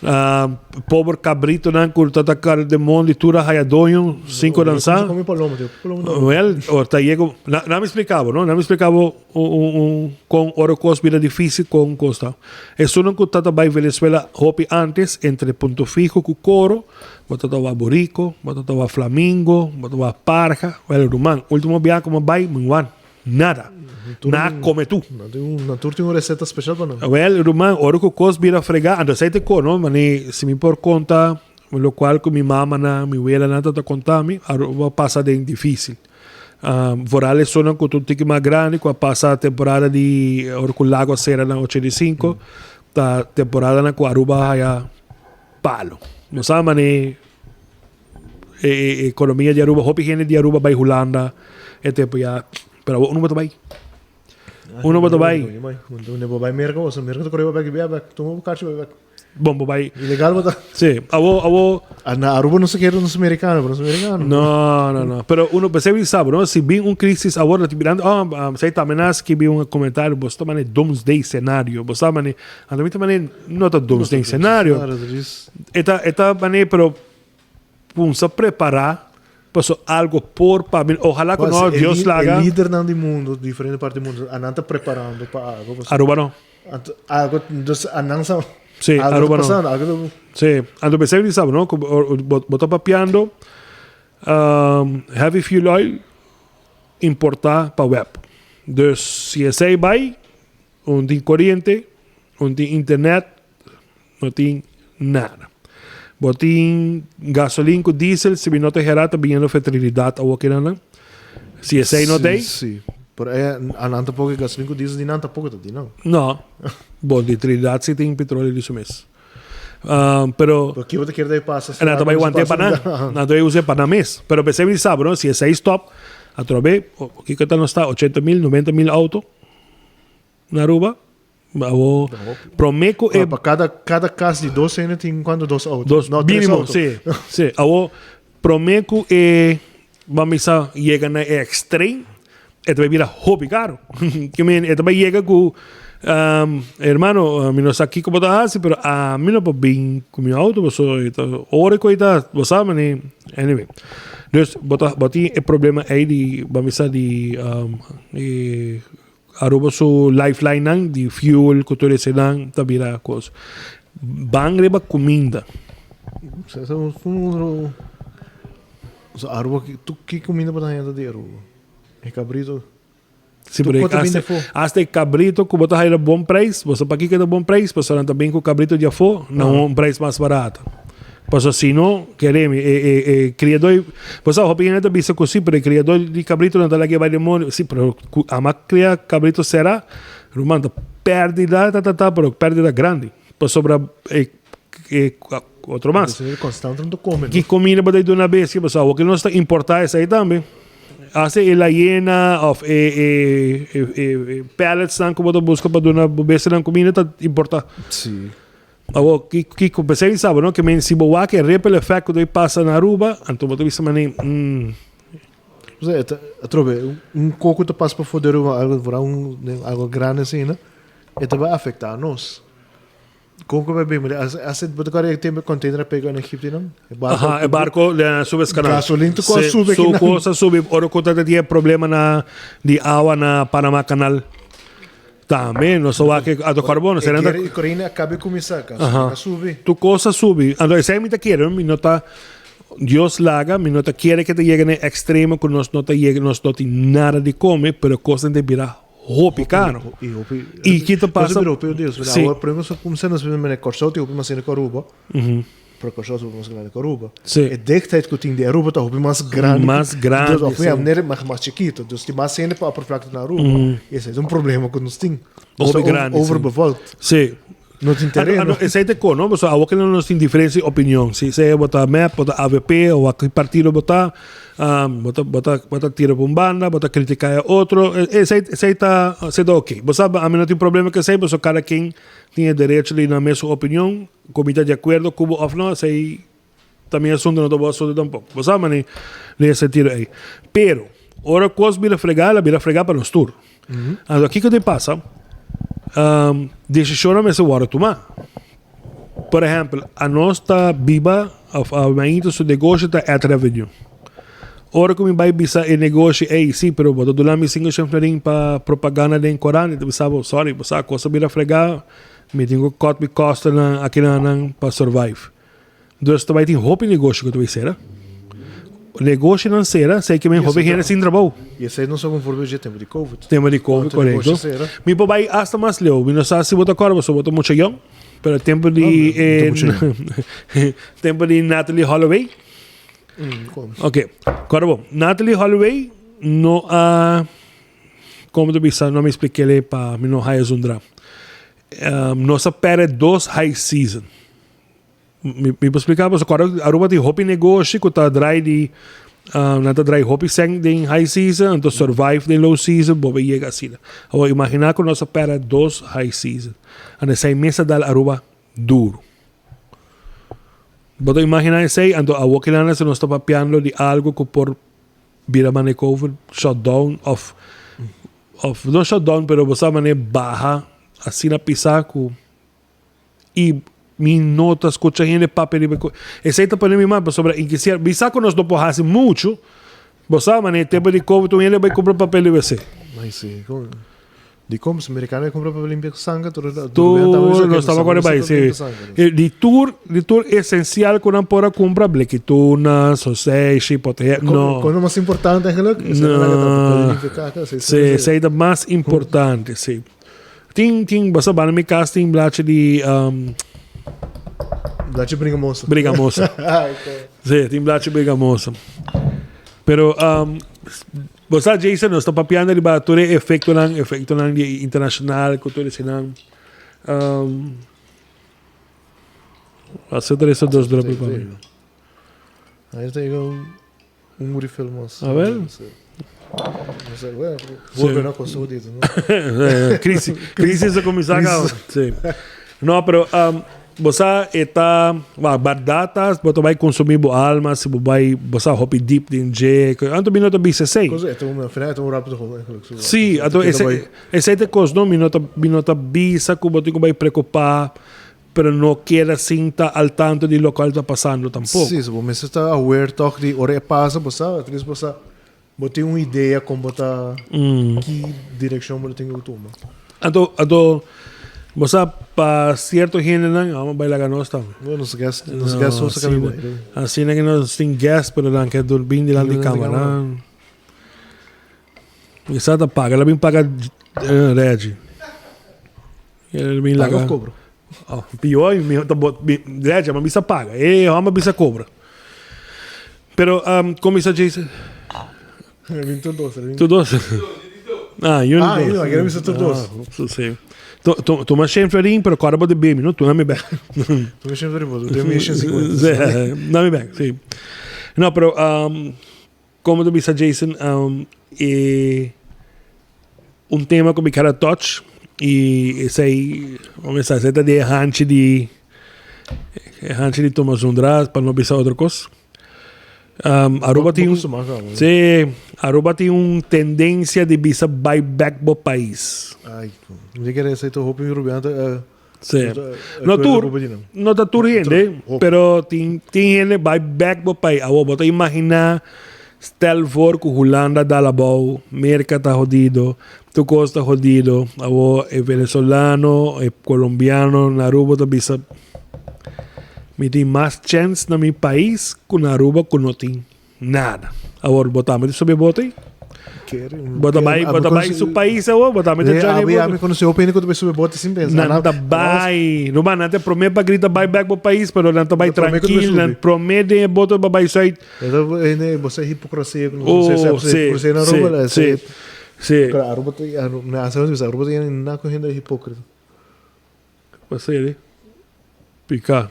B: ah, pober cabritonan cu ta ta car den mondi tur a haya doño, sin cu nan sa.
A: Come paloma, tío. Paloma no.
B: Well, ora ta yega, na, na mi explica bo, no? Na mi explica bo un, un, un, con ora cos bira dificil, con cos ta. Esunnan ku ta ta bai Venezuela hopi antes, entre Punto Fijo ku Coro, bo ta ta wak burico, bo ta ta wak flamingo, bo ta wak parha. Wel ruman, ultimo biaha ku mi a bai, mi wan nada. Na kome tu.
A: Nan tur tin un receta special pa nan.
B: Wel ruman, ora ku kos bira frega, anto esei ta ko no, mane si mi por konta lokual ku mi mamanan, mi welanan ta ta konta mi, Aruba pasa den dificil. Vooral esunnan ku ta un tiki mas grandi ku a pasa temporada di ora ku lago a sera na 85 ta temporadanan ku Aruba a haya palo. Nos sa mane e e ekonomia di Aruba hopi hende di Aruba bai Hulanda e tempo ya pero awor uno bo ta bai. Uno bo ta bai.
A: Uno bo bai Merca bo Merca ta kore bo bek bia bek tuma bo karchi bai bek.
B: Bon bo bai.
A: Ilegal bo ta.
B: Sí, awo awo.
A: Na Aruba no se kere nos americano, pero nos americano.
B: No, no, no. Pero uno pensé bi sabe, no? Si bin un crisis awor na mirando, oh, um, sei tambe na skibi un comentario, bo sta mane doomsday scenario, bo sta mane, ando mi ta mane no ta doomsday scenario. Eta eta mane pero punsa prepara paso algo por pa mi ojalá ku no Dios laga.
A: E lidernan di mundo, diferente parti di mundo, anan ta preparando pa algo.
B: Aruba no.
A: Anto, algo, dus anan sa,
B: Sí,
A: algo
B: Aruba
A: ta
B: no.
A: pasando, algo ta...
B: Sí, anto pensé di sabe, no? Ku bo, bo ta papiando um, heavy fuel oil importá pa web. Dus si esei bai, un tin koriente, un tin internet, no tin nada. Bo tin gasolin ku diesel, si mi no ta hera ta biniendo fe Trinidad awor kinan. Si esei no
A: Sí,
B: t'ei.
A: sí. Pero e anan tampoco e gasolin ku diesel di nan tampoco ta di nan.
B: No. Bon, di Trinidad si tin petroleo di su mes. Pero
A: Pero kibo ta kere ta pasa si
B: nan ta
A: algo
B: bai
A: no
B: want'é
A: pasa
B: pa nan. Nan ta bai us'é pa nan mes. Pero p'esei mi sa bo no, si esei stop, atrobe, kiko ta nos ta 80 mil, 90 mil auto na Aruba. Awo prome ku e
A: Pa kada kada kas di dos hende tin kuantu dos outo?
B: Dos
A: No, tres
B: mínimo,
A: outo.
B: sí, sí. Awo prome ku e ban bisa yega na e extreme e ta bai bira hopi karo. Ke men e ta bai yega ku hermano mi no sa kiko bo ta hasi pero ami no por bin ku mi outo pasobra e ta ora ku e ta bo sa mane anyway. Dus bo ta bo tin e problema ei di ban bisa di e Aruba su lifeline nan di fuel cu tur ese nan ta bira cos. Ban riba cuminda.
A: Aruba tu ki cuminda bo ta haya di Aruba? E cabrito.
B: Si pero hasta, hasta e cabrito cu bo ta haya na bon prijs, bo sa pakico ta bon prijs? Pasobra nan ta bin cu cabrito di afo na un prijs mas barato. Pasobra si no, kere mi, e, e, e criador, bo sa, hopi hende ta bisa cu si, pero e criador di cabrito no ta laga e bai demonio. Si, pero cu ama cria cabrito cera, ruman, ta perdida, ta, ta, ta, pero perdida grandi. Pasobra e, e, otro mas.
A: Entonces, constante no ta come, no?
B: Ki comida bo ta duna bestia? Pasobra awor ki nos ta importa esai tambe. Hasta e la hiena of e, e, e, e, e pelletsnan cu bo ta busca pa duna bo bestianan comida ta importa.
A: Si.
B: Awor, ki, kiko, p'esei mi saba, no? Ke men si bo wak e ripple effect ku ta pasa na Aruba, anto bo ta bisa manera, mm.
A: Osea, e ta, atrobe, un, un koko ta pasa pafó di Aruba, algo, vooral un, den algo grandi asina, e ta bai afektá nos. Kon ku bai bin, mira, as, as bo ta kòrda e tempu e container a pega na Egipto nan? E barko.
B: Aha, e barko den Suez Canal.
A: Gasolin tur kos
B: Sí,
A: sube
B: su
A: kinan.
B: kos a subi ora ku ta tin e problema na di awa na Panama Canal. Tambe nos a wak e ato carbono.
A: E guera di Ucrania a caba di cuminsa, gasolina a subi.
B: Tur cos a subi. Anto esey mi ta kere, mi no ta, Dios laga, mi no ta kere ke ta yega na e extremo ku nos no ta yega, nos no tin nada di come, pero cosnan ta bira hopi caro.
A: I hopi,
B: I ki ta pasa?
A: Cos a bira hopi Dios.
B: Si.
A: Awor, por ejemplo, cuminsa nos mene Corsou tin hopi mas hende ku Aruba. Pero Corsou ta hopi mas grandi ku Aruba.
B: Si.
A: E dichtheid ku tin di Aruba ta hopi mas grandi.
B: Mas grandi,
A: Dus, of
B: si.
A: ja, nere mas mas chikito. Dus tin mas hende pa oppervlakte na Aruba. I esei ta un problema ku nos tin. Nos
B: Hopi
A: ta
B: grandi, si.
A: overbevolkt.
B: Si.
A: No tin tereno.
B: Ano, esei ta kon, no? Pasobra awor ku nos tin diferensia di opinion. Si sea bo ta mep, bo ta avp, o wak partido bo ta, bo ta, bo ta, bo ta tira pa un banda, bo ta kritiká e otro. Esei, esei ta, esei ta oké. Bo sa, ami no tin problema ku esei, pasobra kada ken tin e derecho di nan mesun opinion. Ku mi ta di akuerdo ku bo òf no, esei ta mi asuntu, no ta bo asuntu tampoko. Bo sa manera den e sentido ei. Pero, ora kos bira fregá, el a bira fregá pa nos tur. Anto, kiko tin pasa? Desishonnan mester wòrdu tumá. Por ehèmpel, anos ta biba òf mainta su negoshi ta at revenue. Ora ku mi bai bisa e negoshi, ey, sí, pero bo ta duna mi 500 florin pa propaganda den korant, e ta bisa bo, sorry, bo sa kos a bira fregá. Mi tin ku cut mi kostonan akinanan pa survive. Dus ta bai tin hopi negoshi ku ta bai sera. Negoshinan sera, sei ke men hopi hende sin trabou.
A: I esei nos a konforme dje tempu di covid.
B: Tempu di covid, korekto. Mi por bai asta mas leu. Mi no sa si bo ta kòrda pasobra bo ta mucha yòn. Pero tempu di tempu di Natalie Holloway. Ok, kòrda bo. Natalie Holloway. no a como ta bisa no mi explikele pa mi no haya zundra. Nos a perde dos high season. Mi mi por splika boso kòrda Aruba tin hopi negoshi ku ta drai di nan ta drai hopi sèn den high season anto survive den low season bo por yega asina. Awor imaginá ku nos a pèrdè dos high season anto esei mes a dal Aruba duru. Bo ta imaginá esei? Anto awor kinan si nos ta papiando di algu ku por bira manera covid shutdown òf òf no shutdown pero bo sa manera baha asina pisá ku I mi no ta scucha hende papia riba e cos. Esey ta pone mi mal pasobra in kisier bisa cu nos no por haci mucho, bo sa manera e tempo di covid un hende bay cumpra papel di wc.
A: Ay si, con di com si mericano a cumpra papel limpia sangue tur
B: Tur nos taba cuando bay si. Di tur di tur esencial cu nan por a cumpra blekituna, soseshi, pote no.
A: Con lo mas importante eigenlijk?
B: No. Si, esey ta mas importante si. Tin, tin, basta banda mi cas tin blachi di um,
A: Blachi brigamosa.
B: Brigamosa.
A: okay.
B: Sí, tin blachi brigamosa. Pero um, bosa Jason, nos ta papiando riba tur e efectonan, efectonan di internacional, cu tur eseinan. Um, Hace tres o dos drop pa mi.
A: Ahí te digo Un refill mas.
B: A ver.
A: No sé, bueno, vuelve na cosa jodido, no?
B: Crisis, crisis a cuminsa acá. Sí. No, pero um, bo sa eta, wa, bardad ta, bo ta bai consumi bo alma, si bo bai, bo sa hopi deep den dje, anto mi no ta bisa esey.
A: Cosa, eta un, al final eta un rabbit hole eigenlijk.
B: So, Sí, anto ese, esey ta cos, no, mi no ta, mi no ta bisa cu bo tin cu bai preocupa Pero no keda sin ta al tanto di locual ta pasando tampoco.
A: Sí, so bo mester ta aware toch di ora e pasa, bo sa, at least bo sa, bo tin un idea con bo ta, ki direccion bo ta tin cu tuma.
B: Anto, anto, bo sa, pa cierto hendenan, amo bai laga nos tambe.
A: Bueno, nos guest, nos guest host a cambia bai.
B: Asina cu nos tin guest, pero nan ke dur bin dilanti
A: Dilanti
B: camera.
A: camera.
B: Mi sa ta paga, la bin paga Reggie. El bin
A: Paga
B: laga.
A: of cobra?
B: Oh, pior, mi ta bot, mi, Reggie, ma bisa paga. Eh, hom bisa cobra. Pero, um, como bisa Jason?
A: Bin tur dos.
B: Tur dos. Ah, yo
A: Ah, yo no, quiero bisa tur dos.
B: Ah, sí. Toma 100 florin, pero cobra de baby, no? Tu na mi back.
A: Toma 100 florin, pero tu mi 150.
B: Na mi back, sí. No, pero, um, Como ta bisa Jason, e un tema cu mi ker a touch y esey, como bisa, esey ta di e hanchi di, e hanchi di Thomas Zundra, pa no bisa otro cos. Aruba tin, si, Aruba tin un tendencia di bisa bay back bo pais.
A: Ay, mi kere esey ta hopi Rubiano ta.
B: Sí. No tur, no ta tur hende, pero tin, tin hende bai back bo pais. Awo, bo ta imagina, stel voor ku Hulanda dal abou, Merka ta hodido, tur kos ta hodido. Awo, e venezolano, e colombiano na Aruba ta bisa, mi tin mas chance na mi pais ku na Aruba ku no tin Nada. Awor bo tambe ta subi bote ei? Bo ta bai, bo ta bai su pais awor, bo tambe ta join e bote.
A: Ami conoce hopi hende cu ta bai subi bote sin pensa.
B: Nan ta bai. No ba, nan ta prome pa grita bai back bo pais, pero nan ta bai trankil, nan prome den e bote pa bai zuid.
A: Hende, bo sa hipocracia cu nos
B: Oh, si,
A: hipocracia na Aruba,
B: si, si.
A: Aruba ta, Aruba ta yena cu hende hipocrita.
B: Pasa e pica.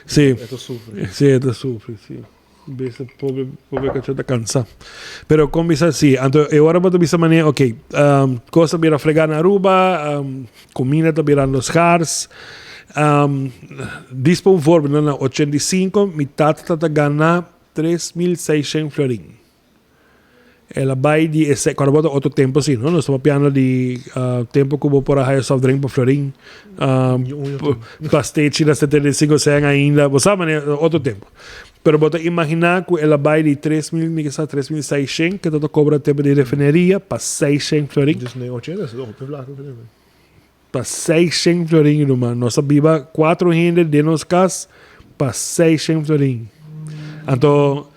B: Sí.
A: E ta sufri.
B: Sí, e ta sufri, sí. Bes pobre, pobre cacho ta cansa. Pero con bisa sí, anto e ora bo ta bisa manera, ok, um, cosa bira frega na Aruba, um, comida ta birando schaars. Um, dis pa un voorbeeld, na 85 mi tata ta gana 3600 florin. El a bai di e cuando bo ta otro tempo si, no? Nos ta papiando di tempo cu bo por a haya soft drink pa florin, pastechi na 75 cent ainda, bo sa manera otro tempo. Pero bo ta imagina cu el a bai di 3000, mi ke sa 3600 ke ta ta cobra tempo di refineria pa 600 florin.
A: Dus den ochenta esei ta hopi plaka.
B: Pa 600 florin ruman. Nos a biba cuatro hende den nos cas pa 600 florin. Anto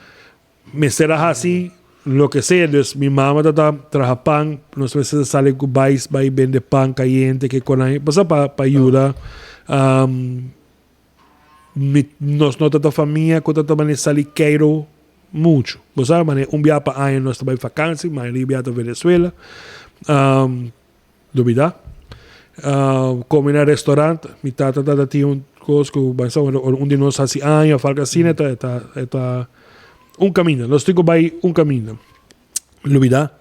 B: Mester a hasi loke sea, dus mi mama ta ta traha pan, nos mester ta sali ku bais bai bende pan kayente ke konai, pasobra pa pa yuda. Mi nos no ta ta famia ku ta ta mane sali keiro. Mucho. Bo sa manera un bia pa aña nos ta bai vakantie, mayoria bia ta Venezuela. Dubida. Come na restaurant, mi tata tata tin un cos cu bai sa ora un di nos haci aña of algo asina e ta e ta un caminda. Nos tin cu bai un caminda. Lubida.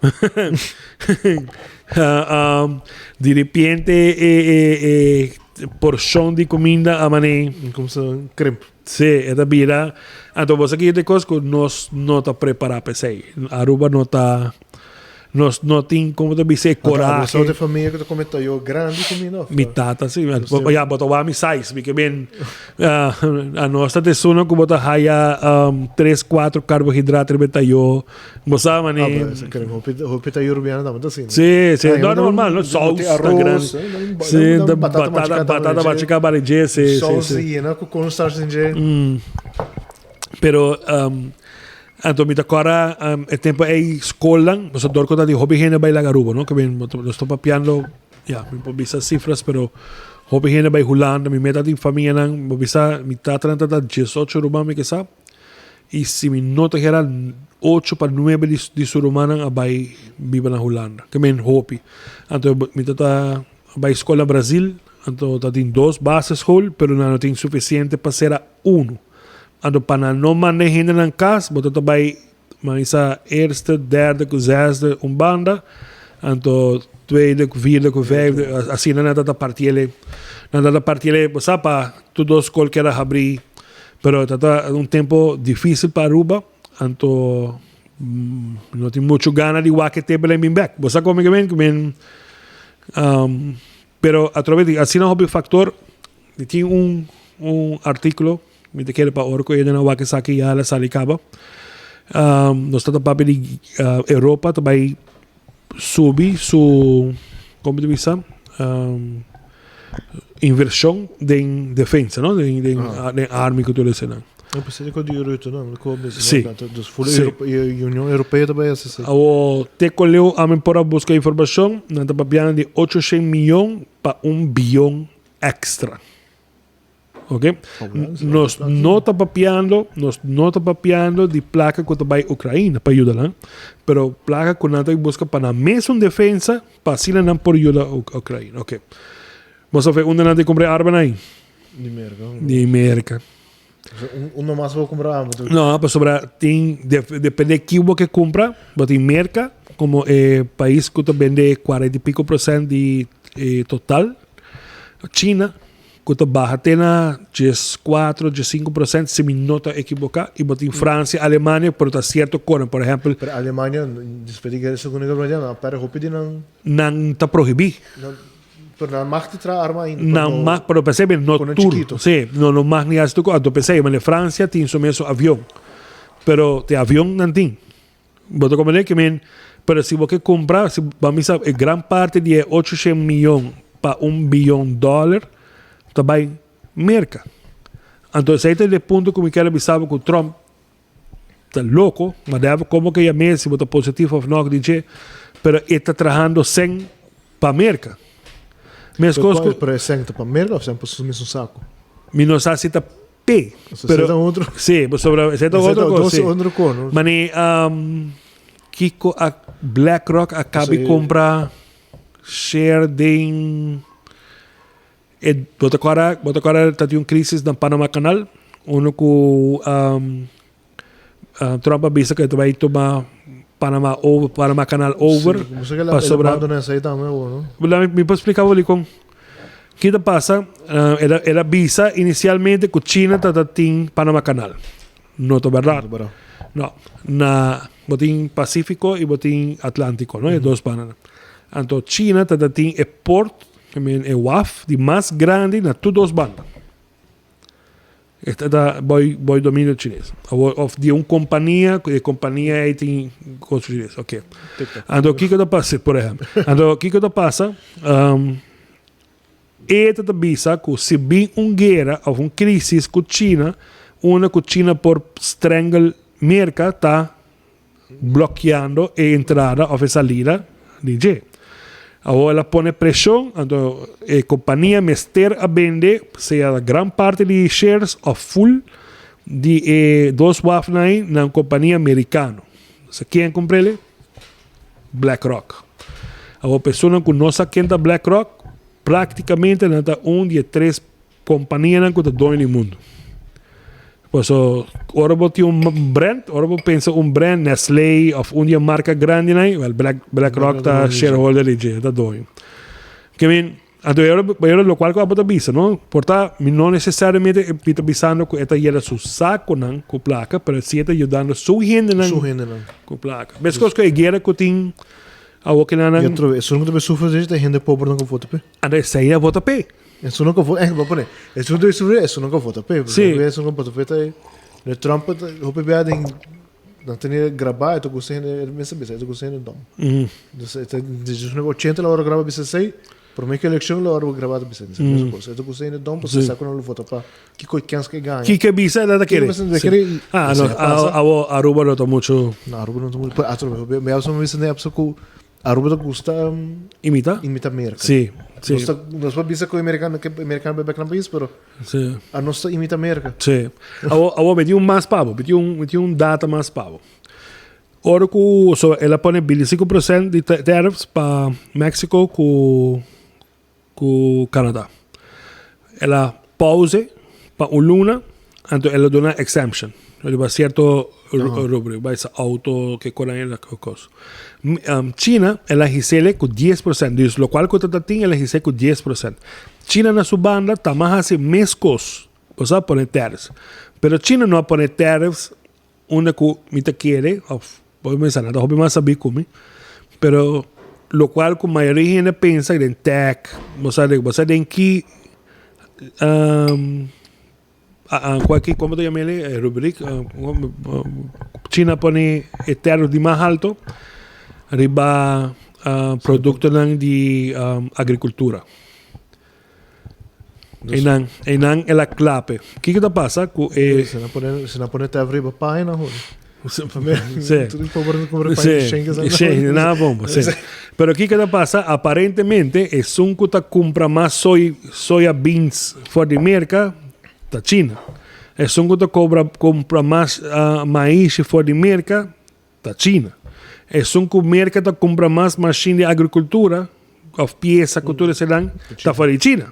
B: Di repente e e e porcion di cuminda a mane.
A: Como krimp.
B: Si, e ta bira. Anto bo sa ki e cos cu nos no ta prepara pa esey. Aruba no ta. Nos no tin, como ta bisa, e corahe.
A: Anto abo di famia cu ta come tayo grandi cuminda of?
B: Mi tata si. Ya, bo ta wak mi size. Mi ke ben, a nos ta esunnan cu bo ta haya tres, cuatro carbohidrato riba e tayo. Bo sa mane.
A: Ah, pero esa crema hopi, hopi tayo rubiano tambe ta asina.
B: Si, si. No, normal, no? Saus ta grandi. Si, batata, batata machica bari dje, si, si.
A: Saus yena cu cornstarch den dje.
B: Pero, Anto mi ta kòrda e tempu ei skolnan, pasobra dor ku ta di hopi hende bai laga Aruba, no? Ke men nos ta papiando, ya, mi por bisa sifras, pero hopi hende bai Hulanda, mi meta tin famianan, mi por bisa mi tatanan ta diesocho ruman mi ke sa, i si mi no ta hera ocho pa nuebe di di su rumannan a bai biba na Hulanda, ke men hopi. Anto mi tata a bai skol na Brazil, anto ta tin dos basisschool, pero nan no tin sufisiente pa sera unu. Anto pa nan no manda e hendenan kas, bo ta ta bai manisa eerste, derde ku zesde un banda, anto tweede ku vierde ku vijfde, asina nan ta ta partiele, nan ta ta partiele, bo sa pa tur dos skol keda habri, pero ta ta un tempo dificil pa Aruba, anto no tin mucho gana di wak e tempo den bin bek, bo sa como mi ke men, pero atrobe di asina hopi factor. Mi tin un un artíkulo, mi ta kere pa ora ku hende nan wak esaki ya la sali kaba. Nos ta ta papia di Europa ta bai subi su, komo ta bisa, invershon den defensa, no? Den den den army ku tur esenan.
A: No, pues e di Rutte, no?
B: Sí.
A: Dus voor de Europe, Union Europea ta bai hasi esei.
B: Awo te ku leu ami por a buska informashon, nan ta papiando di 800 miyon pa un biyon extra. Ok? Nos no ta papiando, nos no ta papiando di placa cu ta bay Ucraina pa yuda nan, pero placa cu nan ta busca pa nan mesun defensa, pa asina nan por yuda Ucraina. Ok. Bo sa fe unda nan ta cumpra e armanan ahi?
A: Di Merca.
B: Di Merca.
A: Un no mas bo cumpra arma?
B: No, pasobra tin, depende ki bo ke cumpra, bo tin Merca como e pais cu ta bende cuarenta y pico procent di e total. China cu ta baha te na 14, 15% si mi no ta ekiboca y bo tin Francia, Alemania pero ta cierto cosnan por ehempel.
A: Pero Alemania despues di guera segunda guera mundial nan a perde hopi di nan.
B: Nan ta prohibi.
A: Pero nan mag di traha arma ainda.
B: Nan mag pero p'esei mi no tur. Si no no mag ni haci tur cosa anto p'esei manera Francia tin su mesun avion pero te avion nan tin. Bo ta comprende ke men, pero si bo ke kumpra, si bo misa e gran parti di e 800 miyon pa un biyon dòler ta bai Merka. Anto esei ta e punto ku mi kier a bisa bo ku Trump ta loko, ma debe komo ke yam'é si bo ta positivo òf nò di dje, pero e ta trahando sèn pa Merka.
A: Meskos ku. Pero e sèn ta pa Merka òf sèn pa su mesun saku?
B: Mi no sa si ta P.
A: Pero, esei ta otro.
B: Sí, pasobra esei ta otro
A: kos. Sí. Otro kos, no?
B: Mane, kiko a BlackRock a kabi kumpra share den e bo ta kòrda, bo ta kòrda ta tin un krisis na Panama Canal, unu ku Trump a bisa ku e ta bai tuma Panama over, Panama Canal over.
A: Sí, pasobra.
B: Mi por splika bo dikon. Ki ta pasa? El a, el a bisa inicialmente cu China ta ta tin Panama Canal. No ta berdad. No. Na, bo tin Pacifico y bo tin Atlantico, no? E dos banda. Anto China ta ta tin e port, I mean, e waf di mas grandi na tur dos banda. Esta ta boy boy dominio chines. Awor of di un compania, cu e compania ei tin cos chines. Ok. Anto kico ta pasa, por ehempel. Anto kico ta pasa, um, e ta ta bisa cu si bin un guera of un crisis cu China, unda cu China por strangle Merca ta blokeando e entrada of e salida di dje. Awor el a pone presion, anto e compania mester a bende sea gran parti di shares of full. di e dos wafnan ei na un kompania merikano. Sa ken kumpr'el? BlackRock. Awor personanan ku no sa ken ta BlackRock, praktikamente nan ta un di e tres kompanianan ku ta doño di mundu. Paso ora bo tin un brand, ora bo pensa un brand, Nestlé of un di e marka grandinan ei, wel Black, BlackRock ta shareholder di dje, ta doño. Ke men, anto e ora, e ora lokual ku abo ta bisa, no? Por ta, mi no nesesariamente mi ta bisando ku e ta yena su sakonan ku plaka, pero si e ta yudando su hendenan
A: Su hendenan.
B: ku plaka. Meskos ku e guera ku tin awo kinanan.
A: I otro bes, esun ku ta bay sufri ta hende pobernan ku vota p'e.
B: Anto esei a vota p'e.
A: Esun no ka vota, eh, bo pone, esun ta sufri, esun no ka vota p'e.
B: Sí.
A: Esun no ka vota p'e ta e, de Trump ta hopi bia den, nan tene grabá, e ta gusta hende, e mester bisa, e ta gusta hende dom. Dus e ta, desde los ochenta la ora graba bisa esei, prome ku elekshon la ora graba ta bisa esei, mesun kos. E ta gusta hende dom, pasobra sa ku nan lo vota pa kiko e kens ke gaña.
B: Kiko e bisa, e ta kere.
A: Kiko e bisa, e ta kere.
B: Sí. Ah, no, awo Aruba no ta mucho.
A: No, Aruba no ta mucho. Pero atrobe, mi a bisa den episode ku Aruba ta gusta
B: Imita?
A: imita Merca.
B: Sí, sí.
A: Nos ta, nos por bisa cu americano, que americano bebe na país, pero
B: Sí.
A: a nos ta imita Merca.
B: Sí. Awo, awo mi tin un mas pa bo, mi tin un, mi tin un data mas pa bo. Ora cu, so el a pone 25% di tariffs pa Mexico cu cu Canada. El a pauze pa un luna, anto el a duna exemption riba cierto rubro, bai sa auto, ke konan e kos. China el a hisele cu 10%, dus locual cu ta ta tin el a hise cu 10%. China na su banda tama hasi mes kos, bo sa pone tariffs, pero China no a pone tariffs Unda ku mi ta kere, òf bo mester nan ta hopi mas sabí ku mi, pero lokual ku mayoria hende pensa den tech, bo sa bo sa den ki kualke komo ta yama e rubrik China pone e tariff di mas alto riba produktonan di agrikultura. Einan, einan el a klape. Kiko ta pasa ku e.
A: Se nan pone, se nan pone tef riba paña hoor.
B: Sí.
A: Sí.
B: Sí, nada bomba, sí. Pero kiko ta pasa, aparentemente esun ku ta kumpra mas soy, soya beans for di Merka ta China. Esun ku ta kobra, kumpra mas uh, maishi for di Merka Ta China. Esun ku Merka ta kumpra mas mashin di agrikultura òf piesa ku tur esenan ta for di China.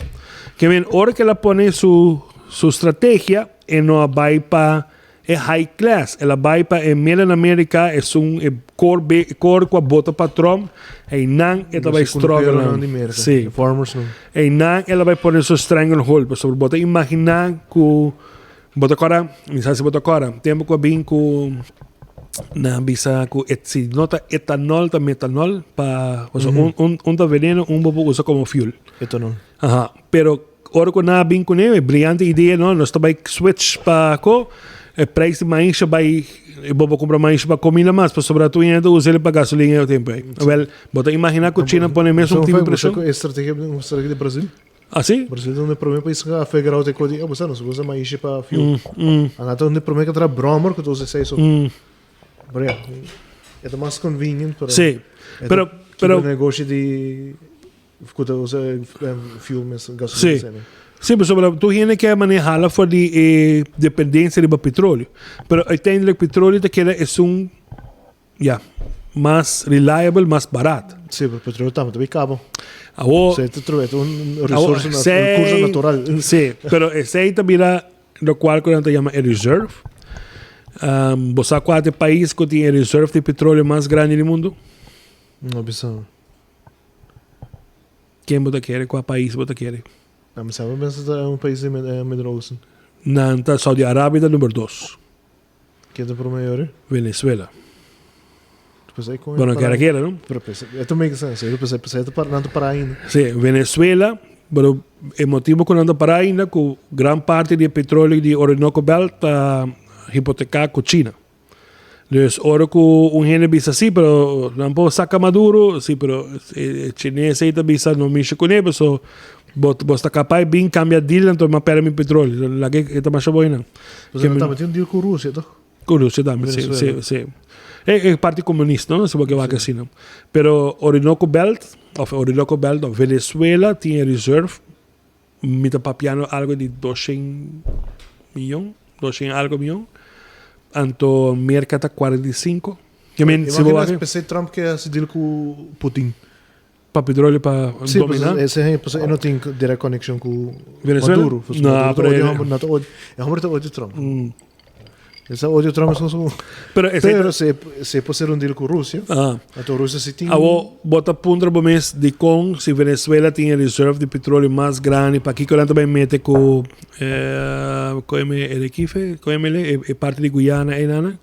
B: Ke men ora ku el a pone su su strategia e no a bai pa e high class, el a bai pa e middle America esun e kor be kor ku a bota pa Trump einan e ta bai struggle nan.
A: Si.
B: Einan el a bai pone su stranglehold pasobra bo ta imagina ku Bo ta kòrda, mi sa si bo ta kòrda, tempu ku a bin ku nan bisa ku et si no ta etanol ta metanol pa pasobra un un un ta veneno un bo por usa komo fuel.
A: Etanol.
B: Aha, pero ora ku nan a bin kuné e briante idea no nos ta bai switch pa ko e prijs di maisha bai bo por kumpra maisha pa kominda mas pasobra tur hende ta usa el pa gasolina e tempu ei. Wèl bo ta imaginá ku China pone mesun tipo di preshon?
A: E strategia un strategia di Brasil.
B: Ah, sí?
A: Brasil ta un di prome pais ku a figure out e kos di, oh, bo sa, nos usa maishi pa fuel. Anto ta un di prome ku a traha brommer ku ta usa esei so. Pero ya, e ta mas convenient, pero
B: Sí,
A: e ta
B: pero,
A: kibra
B: pero,
A: negoshi di ku ta usa fuel mes, gasolina
B: Sí.
A: esei no.
B: Sí, pasobra tur hende ke maneha hala for di e dependensia riba petroleo. Pero uiteindelijk petroleo ta keda esun Ya, mas reliable, mas barat.
A: Sí, pero petróleo tambe ta bay cabo.
B: Awo,
A: Esey ta trobe, ta un
B: awo,
A: resource, un recurso
B: esey,
A: natural.
B: sí, pero esey ta bira locual cu nan ta yama e reserve. Um, bo sa cua ta e pais cu tin e reserve di petróleo mas grandi di mundo?
A: No bisa.
B: Ken bo ta kere? Cua pais bo ta kere?
A: Na mi sa, mi pensa ta un pais di Middle Oosten.
B: Nan ta Saudi Arabia ta number dos.
A: Ken ta prome yori?
B: Venezuela.
A: Pues ahí con
B: Bueno, kera kera, no?
A: Pero pues, esto make sense. Esto pues, pues, esto para, nan para ainda.
B: Sí, Venezuela, pero e motibo ku nan ta para ainda ku gran parte di e petróleo di Orinoco Belt ta hipoteká ku China. Dus ora ku un hende bisa sí, pero nan por saka Maduro, sí, pero e chines ei ta bisa no mishi kuné, paso bo bo sta kapaz bin kambia deal anto mi a pèrdè mi petróleo. Laga e ta masha bon einan.
A: Pues nan tambe tin un deal ku Rusia toch?
B: Ku Rusia tambe, sí, sí, sí. E parti komunista, no? Si bo ke wak asina. Pero Orinoco Belt, of Orinoco Belt no, Venezuela tin e reserve, mi ta papiando algo di doshen miyon. 200 algo mion. Anto Merca ta 45. Ke men si bo
A: Imagina
B: wak
A: p'esei Trump ke hasi deal ku Putin.
B: Pa petróleo pa
A: Sí,
B: domina.
A: pues, ese pues, e no tin direct connection ku
B: Venezuela?
A: Maduro. Pues,
B: No,
A: Maduro ta
B: pero
A: odia
B: e-
A: homber, no ta odia, e homber ta odia Trump. Esa odio Trump es su.
B: Pero esei
A: Pero se se por ser un deal ku Rusia,
B: Ah.
A: anto Rusia si tin
B: Awo bo ta puntra bo mes dikon si Venezuela tin e reserve di petróleo mas grandi, pakiko nan ta bai mete ku eh, ku e Erequife, ku e e parti di Guyana einan?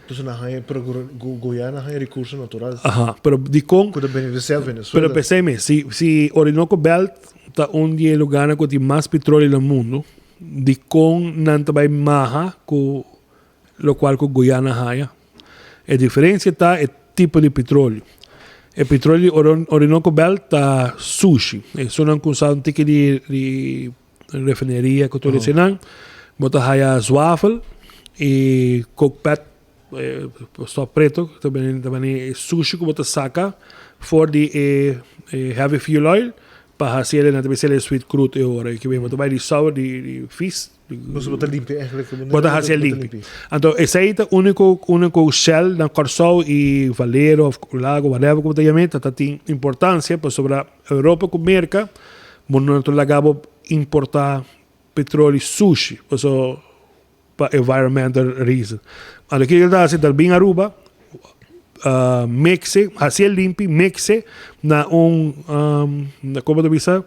A: Entonces nan haña, pero Guyana haña recurso natural.
B: Aha, pero dikon?
A: Ku ta beneficia Venezuela.
B: Pero p'esei mes, si si Orinoco Belt ta un di e lugarnan ku tin mas petróleo na mundu, Dikon nan ta bai maha ku lokual ku Guyana haya? E diferensia ta e tipo di petroleo. E petroleo di Orinoco Belt ta sushi. Esunnan ku usa un tiki di di refineria ku tur eseinan, bo ta haya zwafel i kokpet, stof preto, ta bini e sushi ku bo ta saka for di e heavy fuel oil Pa haci el nan ta bisa el sweet crude e ora y bo ta bay di sour di di vis.
A: Bo ta limpia eigenlijk.
B: Bo ta haci el limpi. Anto esey ta unico unico Shell na Corsou y Valero of Lago whatever como ta yama ta ta tin importancia pasobra Europa cu Merca bo no ta laga bo importa petroleo sushi paso pa environmental reason. Anto kico el ta haci ta bin Aruba mixe, haci el limpi, mixe na un como ta bisa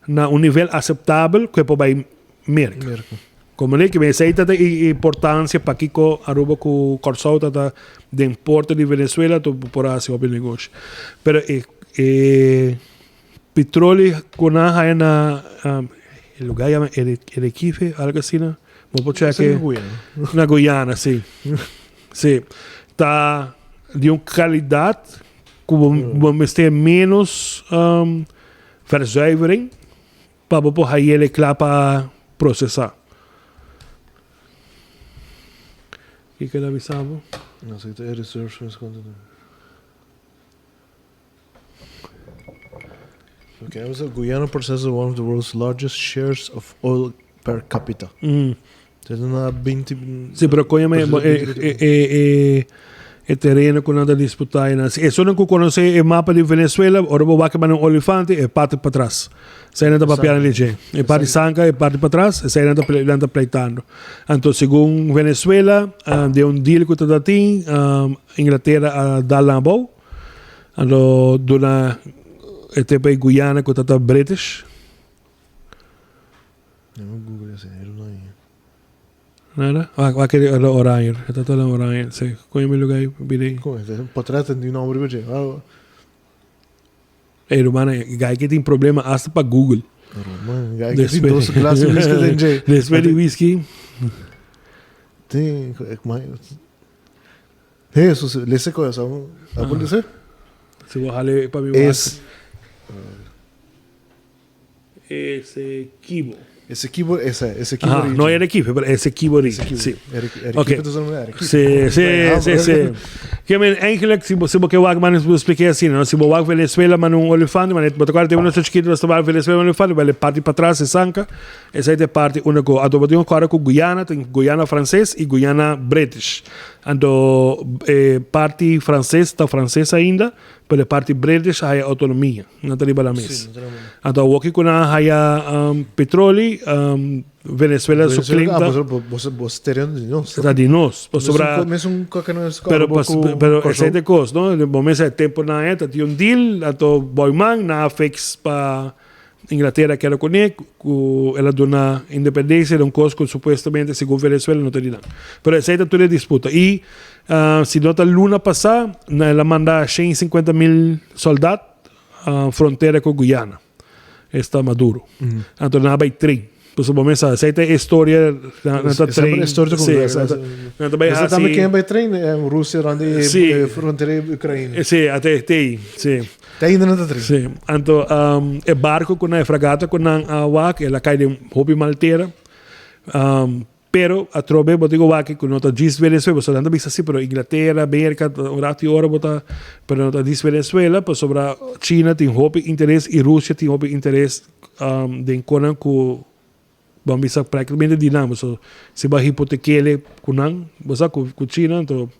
B: na un nivel aceptabel cu e por bay Merca. Como ne kico esey ta e importancia pakico Aruba cu Corsou ta ta den porto di Venezuela to por haci hopi negoshi. Pero e e petroleo cu nan haya na e lugar yama Erequife algo asina. Bo por check
A: Esa na Guyana.
B: Na Guyana, sí. Sí. Ta di un calidad cu bo, bo mester menos um, verzuivering pa bo por hayele kla pa procesa. Kiko el a bisa bo?
A: No sé, e reserves van seconde. Okay, was Guyana processes one of the world's largest shares of oil per capita. Entonces, na 20
B: Sí, pero coño, me, e, e, e, e terreno ku nan ta disputa e nan. Eso nan ku conoce e mapa di Venezuela, ora bo wak un olifante, e parte pa tras. Esei nan ta papiando di dje. E parte sanka, e parte pa tras, esei nan ta nan ta pleitando. Anto segun Venezuela, uh, de un deal ku ta tin, Inglaterra a dal nan abou. Anto duna e tempo ei Guyana ku ta British.
A: No Google ese, era no ahí.
B: Nada? Ah, ah, que era oranje. Het had een oranje. Sí. Kon je me lugar bidei?
A: Kom, het is een portret en die naam riba. Ah,
B: Hey, Romana, gai que tem problema hasta pa Google.
A: Roman, gai que tem dois glass whisky den J.
B: Después de whisky.
A: Tem, ik maar Hey, so, lese ko esa. Apo lese?
B: Si bo hale pa mi
A: Es
B: Esequibo.
A: Esequibo, esa, Esequibo
B: Aha,
A: region.
B: no Arequipe, pero Esequibo region. Sí.
A: Arequipe
B: Oké.
A: is een Arequipe.
B: Sí, sí, sí, sí. Ke men eigenlijk, si bo, si bo ke wak, man, bo expliqué asina, no? Si bo wak Venezuela, man, un olifante, man, bo ta kòrda tempu nos ta chikito, nos ta wak Venezuela, un olifante, bo le parti patras, e sanka, esei ta e parti unda ku, anto bo tin ku kòrda ku Guyana, tin Guyana Franses i Guyana British. Anto e parti franses ta franses ainda, pero e parti british a haya autonomia, nan ta riba nan mes. Anto awoki ku nan a haya petroli, Venezuela su claim ta.
A: Bo tereno di nos.
B: Ta di nos. Pasobra.
A: Mesun kaka nos
B: Pero pero esei ta e kos, no? Bo mester e temponan ei ta tin un deal, anto boiman nan a fix pa Inglaterra keda kuné ku el a duna independensia di un kos ku supuestamente segun Venezuela no ta di nan. Pero esei ta tur e disputa. I si no ta luna pasá el a manda 150 mil soldat frontera ku Guyana. Esta Maduro. Anto nan a bai tren. Pasobra bo mes sa esei ta e historia nan ta tren.
A: Sí,
B: nan ta bai hasi.
A: Tambe ken bai tren Rusia rond e frontera Ukraina.
B: Sí, ate te, sí.
A: Te ainda nan ta tren.
B: Sí. Anto e barco cu nan, e fragata cu nan a wak, el a cay den hopi mal tera. Pero atrobe bo tin cu wak cu no ta djis Venezuela, pasobra nan ta bisa si, pero Inglaterra, Merca, un rato y ora bo ta, pero no ta djis Venezuela, pasobra China tin hopi interes y Rusia tin hopi interes den conan cu. Bo bisa prácticamente di nan, so si bo hipotekele ku nan, bo sa ku ku China, anto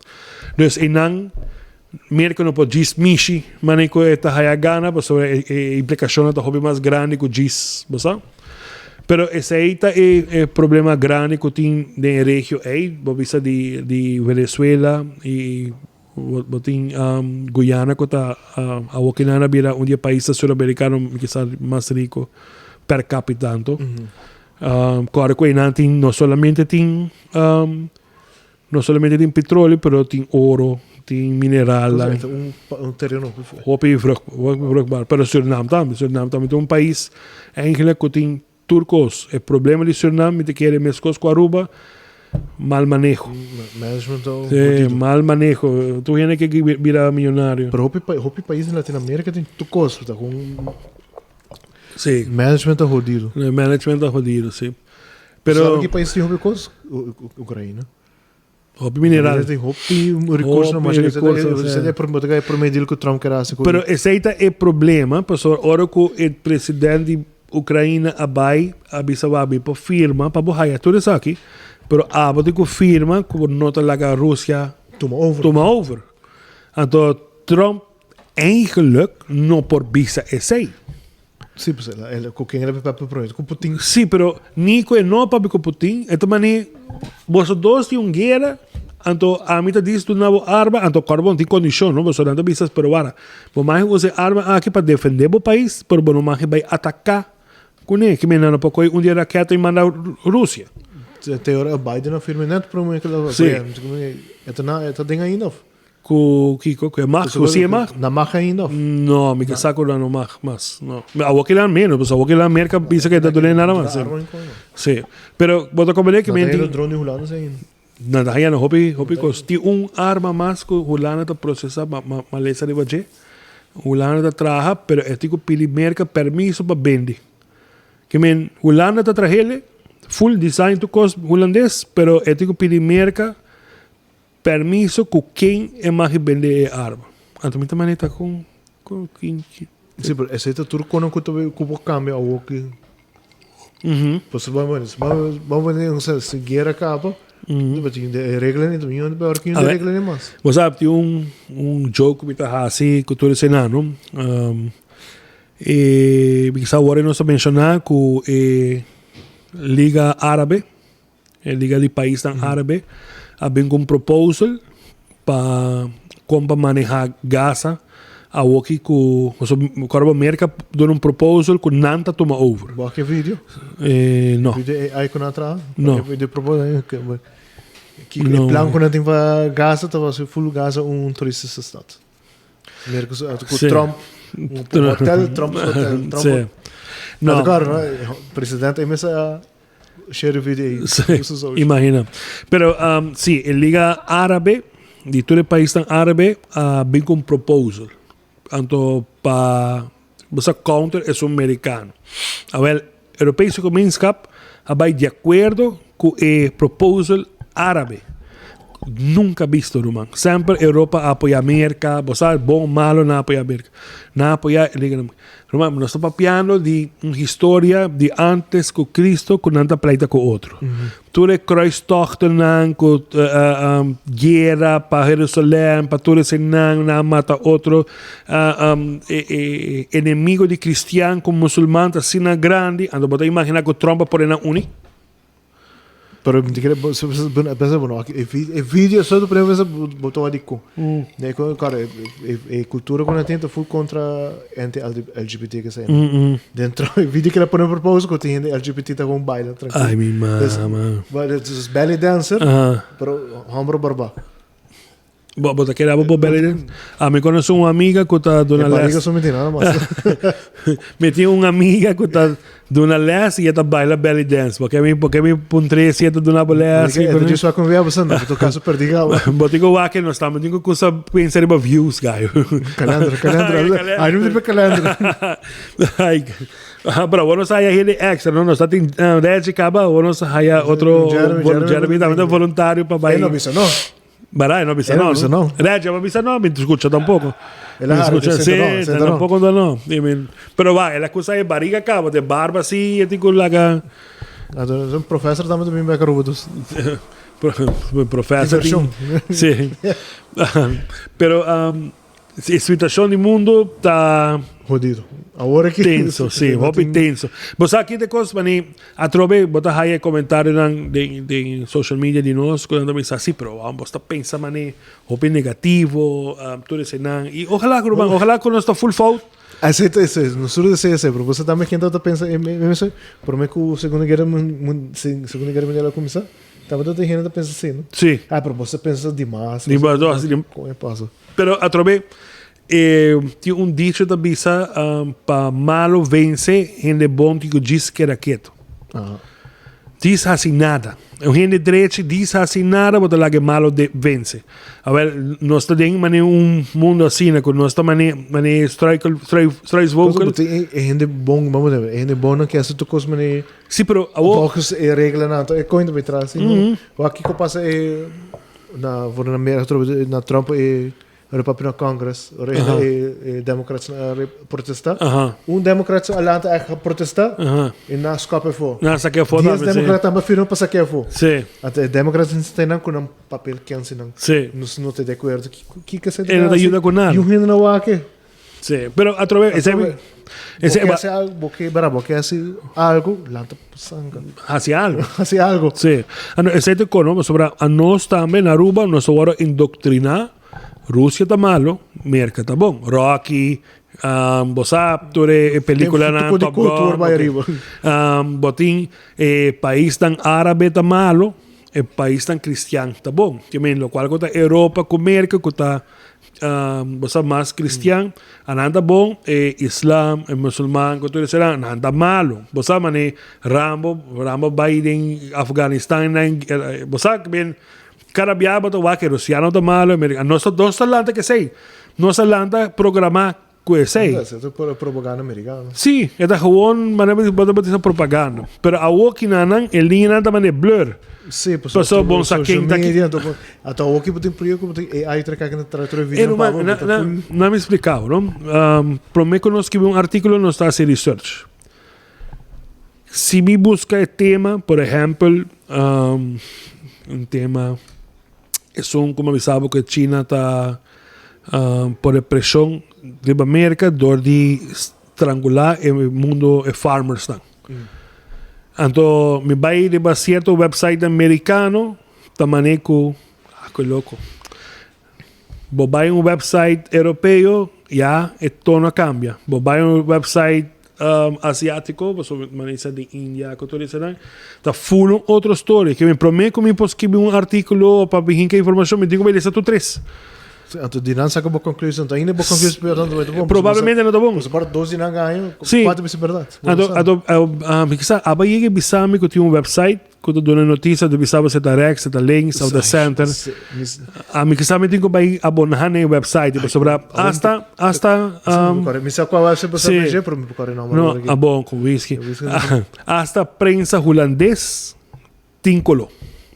B: dus e nan Merka no por djis mishi manera ku e ta haya gana pasobra e e implikashonnan ta hopi mas grandi ku djis, bo sa. Pero esei ta e e problema grandi ku tin den e regio ei, bo bisa di di Venezuela i Bo bo tin Guyana ku ta awor ki nan a bira un di e paisnan suramerikano kisas mas riko per capita anto. Kòrda ku einan tin no solamente tin no solamente tin petroleo pero tin oro, tin mineralnan.
A: Ta un un tereno hopi
B: Hopi vruchtbaar. Pero Surinam tambe, Surinam tambe ta un pais eigenlijk ku tin Tur kos. E problema di Surinam mi ta kere meskos ku Aruba, mal maneho.
A: Management ta Sí,
B: jodido. mal maneho. Tur hende ke bira millonario.
A: Pero hopi hopi pais den Latinoamerica tin tur kos, ta kon
B: Sí.
A: management ta jodido.
B: E management ta jodido, sí.
A: Pero Sabe ki pais tin hopi kos? Ukraina.
B: Hopi mineral.
A: Tin hopi recurso
B: Hopi recurso,
A: sí. E prome deal ku Trump ker hasi ku.
B: Pero esei ta e problema, pasobra ora ku e president di Ukraina a bai a bisa wak mi por firma pa bo haya tur esaki, pero abo tin ku firma ku bo no ta laga Rusia
A: Tuma over.
B: tuma over. Anto Trump eigenlijk no por bisa esei.
A: Sí, pues el, el, ku ken el a papia prome? Ku Putin.
B: Sí, pero ni ku e no a papia ku Putin, e ta mane boso dos tin un guera, anto ami ta dis duna bo arma, anto kòrda bo no tin kondishon, no, boso nan ta bisa pero wara, bo mag usa e arma aki pa defendé bo pais, pero bo no mag bai ataká kuné, ke men nan no por kohe un di e raketa i manda Rusia.
A: Te ora Biden a firma net prome ku el a,
B: Sí.
A: E ta na, e ta den ainda of?
B: Ku kiko? Ku e mag? Ku si e mag?
A: Na mag ainda of?
B: No, mi ke sa ku nan no mag mas. No. Awor ki nan menos, pasobra awor ki nan Merka bisa ke ta duna nada mas. Sí. Pero bo ta komprende ke
A: men tin. Nan ta haya drone di Hulanda si ainda.
B: Nan ta haya hopi hopi kos. Tin un arma mas ku Hulanda ta prosesa ma ma lesa riba dje. Hulanda ta traha pero e tin ku pidi Merka permiso pa bende. Ke men Hulanda ta trahele full design tur kos hulandes pero e tin ku pidi Merka Permiso ku ken e mag bende e arma. Anto mi ta manera ta kon kon kin ki.
A: Sí, pero esei ta tur kono ku ta ku por kambia awor ki. Pasobra bo bo bo un si guera kaba, bo tin e regla ni mi no por kin e regla ni mas.
B: Bo sa tin un un joke ku mi ta hasi ku tur esei no. E mi sa awor nos a menshoná ku e Liga Árabe. E Liga di Paisnan Árabe a bin ku un proposal pa kon pa manehá Gaza awoki ku pasobra mi acuerdo Merka duna un proposal ku nan ta tuma over.
A: Bo a ke video?
B: No.
A: Video AI ku nan a traha?
B: No.
A: E proposal ki e plan ku nan tin pa Gaza ta pa hasi full Gaza un toeristese stad. Merka su ku Trump un hotel Trump hotel Trump.
B: No.
A: Presidente e mes a Share video ei.
B: Sí, imagina. Pero um, sí, e Liga Árabe, di tur e paisnan árabe, a bin ku un proposal. Anto pa bosa counter esun merikano. Awel, Europese Gemeenschap a bai di akuerdo ku e proposal árabe. Nunca visto, ruman. Semper Europa a apoya Merca, bo sa, bon o malo nan a apoya Merca. Nan a apoya e Liga. Ruman, nos ta papiando di un historia di antes ku Cristo ku nan ta pleita ku otro. Tur e kruistochtennan ku guera pa Jerusalem, pa tur eseinan, nan a mata otro. E e enemigo di cristian ku musulman ta asina grandi, anto bo ta imagina ku Trump a pone nan uni?
A: Pero mi ta kere bo pensa bo no e e video so ta pensa bo ta wak di kon. Ne kon kòrda e e kultura ku nan tin ta full kontra hende LGBT ke esei. Dentro e video ke nan pone propose ku tin hende LGBT ta kon baila
B: trankil. Ai mi mama.
A: Dus belly dancer pero hòmber barbá.
B: Bo, bo ta kere abo bo belly dance? A mi conoce un amiga cu ta duna
A: E
B: les.
A: barriga so mi tin nada mas.
B: Mi tin un amiga cu ta duna les y e ta baila belly dance. Bo ke mi, bo ke mi puntr'é si e ta duna bo les?
A: E ta djis wak un wea bo to caso perdi caba.
B: Bo tin cu wak nos tambe tin cu cusa pensa riba views, gayo.
A: Calendar, calendar. Ay, no mi tin pe calendar.
B: Ay, pero awor nos haya hende extra, no? Nos ta tin Reggie caba, awor nos haya otro
A: Jeremy, Jeremy,
B: Jeremy tambe ta voluntario pa bay.
A: E no bisa no.
B: Verdad, no bisa
A: no.
B: no.
A: Bisa no.
B: Reggie, no bisa no, mi escucha tampoco.
A: El
B: Mi escucha, sí,
A: no,
B: tampoco no, no. I mean, pero va, el cosa de barriga cabo, de barba sí, y tipo laga.
A: Anto un professor tambe ta bin bek Aruba dus.
B: Professor.
A: Diversion.
B: Si. Pero e situacion di mundo ta.
A: Jodido. Awor aki.
B: Tenso, si. Hopi tenso. Bo sa ki te cos, mani, atrobe bo ta haya e comentarionan den den social media di nos cu nan ta bisa si, pero bo ta pensa mani hopi negativo, tur esenan. Y ojalá cu ruman, ojalá cu nos ta full fout.
A: Esei ta esei, nos tur desea esei, pero bo sa tambe kende ta pensa e mes prome ku Segunda Guera Segunda Guera Mundial a kuminsá, tabata tin hende ta pensa así, no?
B: Sí.
A: Ah, pero bo sa pensa dimas.
B: Dimas, no, así di.
A: Kon e pasa?
B: Pero atrobe e tin un dicho ta bisa pa malo vense hende bon tin ku djis keda ketu.
A: Aha.
B: Djis hasi nada. Un hende drechi djis hasi nada bo ta laga e malo de vense. Awel, nos ta den mane un mundo asina ku nos ta mane mane struikel strui struisvogel.
A: Bo tin e e hende bon, vamos a ver, e hende bonnan ke hasi tur kos mane
B: Sí, pero awor.
A: volgens e reglanan. Anto e koin ta bay tras. Wak kiko pasa e na for na Merka atrobe na Trump e Ora papia na Congress, ora e, e, e Democrats a protesta. Un Democrat a lanta a protesta e na skop ervoor.
B: Na saque ervoor
A: Diez Democrat tambe firma pa saque ervoor.
B: Sí.
A: Ante e Democrats tenen ku nan papel kensi nan.
B: Sí.
A: Nos no te de acuerdo. Kiko se
B: E no ta ayuda ku nada.
A: Y un hende na wake.
B: Sí, pero atrobe ese
A: ese bo ke algo, bo ke bara, bo ke hasi algo, lanta sanga.
B: Hasi algo.
A: Hasi algo.
B: Sí. Ano esei te kono, pasobra a nos tambe na Aruba nos a wòrdu indoktriná, Rusia ta malo, Merka ta bon. Rocky, um, bo sa tur e, e pelikulanan,
A: Tempo di
B: Top Gun,
A: kultura bai
B: ok.
A: ariba.
B: Um, bo tin e paisnan árabe ta malo, e paisnan kristian ta bon. Ke men, lokual ku ta Europa ku Merka ku ta Bo sa mas cristian, a nan ta bon, e islam, e musulman cu tur esera, nan ta malo. Bo sa mane Rambo, Rambo bay den Afganistan, nan, bo sa ben cada bia bo ta wak e Rusiano ta malo, e nos ta, nos ta lanta cu esey. Nos ta lanta programa cu esey.
A: Esey ta propaganda americano.
B: Si, e ta gewoon manera bo ta bisa propaganda. Pero awo kinanan e liñanan ta manera blur.
A: Sí, pasobra
B: Pasobra bon sa
A: social
B: ken ta
A: media, anto bo- anto awo ki bo tin prio ku bo tin AI tra kaki na trae tur e
B: E
A: video
B: ruman,
A: pa bo,
B: na,
A: bo ta
B: na,
A: full.
B: na mi explicao, no? Um, prome ku nos skibi un artíkulo, nos ta hasi research. Si mi buska e tema, por ehèmpel, um, un tema, esun ku mi a bisa bo ku China ta um, pone preshon riba Merka dor di strangulá e mundo, e farmersnan. Anto mi bai riba cierto website americano ta mane cu ah que loco. Bo bai un website europeo ya e tono a cambia. Bo bai un website um, asiatico, pasobra mane sa di India cu tur esanan, ta full un otro story. Ke mi prome cu mi por skibi un articulo pa hinca informacion mi tin cu bai lesa tur tres.
A: Anto di nan saca bo conclusion. Anto ainda bo conclusion pero tanto ta bon.
B: Probablemente no ta bon.
A: Pasobra par dos di nan gaño,
B: Sí.
A: cuatro bisa berdad.
B: Anto, anto, mi kisa, aba yega bisa mi cu tin un website cu ta duna noticia, ta bisa bo si ta rechts, si ta links, of ta center. A mi kisa mi tin cu bay abona na e website, pasobra hasta, hasta,
A: Mi sa cua website bo sa
B: Sí.
A: mencioná, pero mi por corre nomber
B: no,
A: ahora aquí.
B: ah, bon, con whisky.
A: Whisky.
B: Hasta prensa hulandes Tin coló.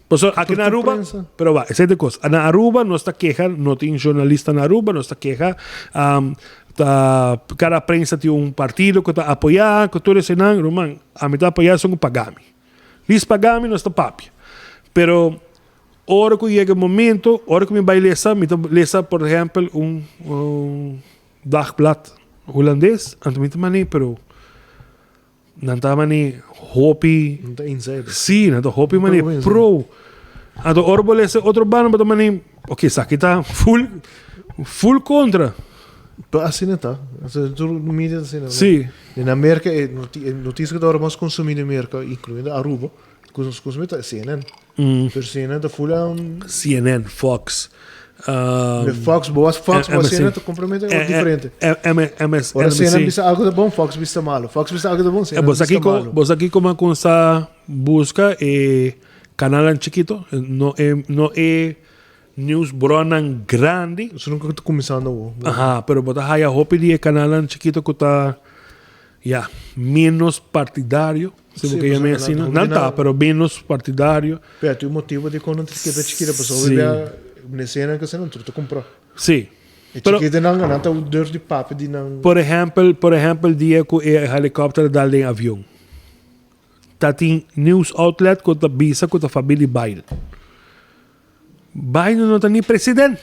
B: Pasobra aki na Aruba, pero wa, esei ta e cos. Na Aruba nos ta keha, no tin journalista na Aruba, nos ta keha, ta cada prensa tin un partido cu ta apoya, cu tur eseinan, ruman, ami ta apoya esun cu paga mi. Lis paga mi nos ta papia. Pero ora cu yega e momento, ora cu mi bay lesa, mi ta lesa por ehempel un un dagblad hulandes, anto mi ta mane, pero. Nan ta mani hopi.
A: Nan ta inside.
B: Sí, nan ta hopi mani pro. Anto ora bo lesa otro banda bo ta mani, ok, esaki ta full full contra.
A: Pero asina ta. Tur media ta asina.
B: Sí.
A: Den Amerika e noticia ku ta ora mas consumi den Merka, incluyendo Aruba, ku nos consumi ta CNN. Pero CNN ta full
B: CNN, Fox.
A: De Fox, bo was Fox, bo CNN ta completamente diferente.
B: MS,
A: Ora CNN bisa algo ta bon, Fox bisa malo. Fox bisa algo ta bon, CNN bisa malo.
B: Bo sa kiko mi a busca e canalnan chikito, no e no e nieuwsbronnan grandi.
A: Eso nunca ta cuminsando awo.
B: Aha, pero bo ta haya hopi di e canalnan chikito cu ta ya menos partidario. Si bo ke yama e asina. Nan ta, pero menos partidario.
A: Pero tin un motibo dikon nan ta keda chikito, pasobra hopi bia nesena ku esei nan tur ta kumpra.
B: Sí.
A: E chikitonan nan ta durf di papia di nan.
B: Por ehèmpel, por ehèmpel dia ku e helikòpter a dal den avion. Ta tin news outlet ku ta bisa ku ta familia Biden. Biden no ta ni president.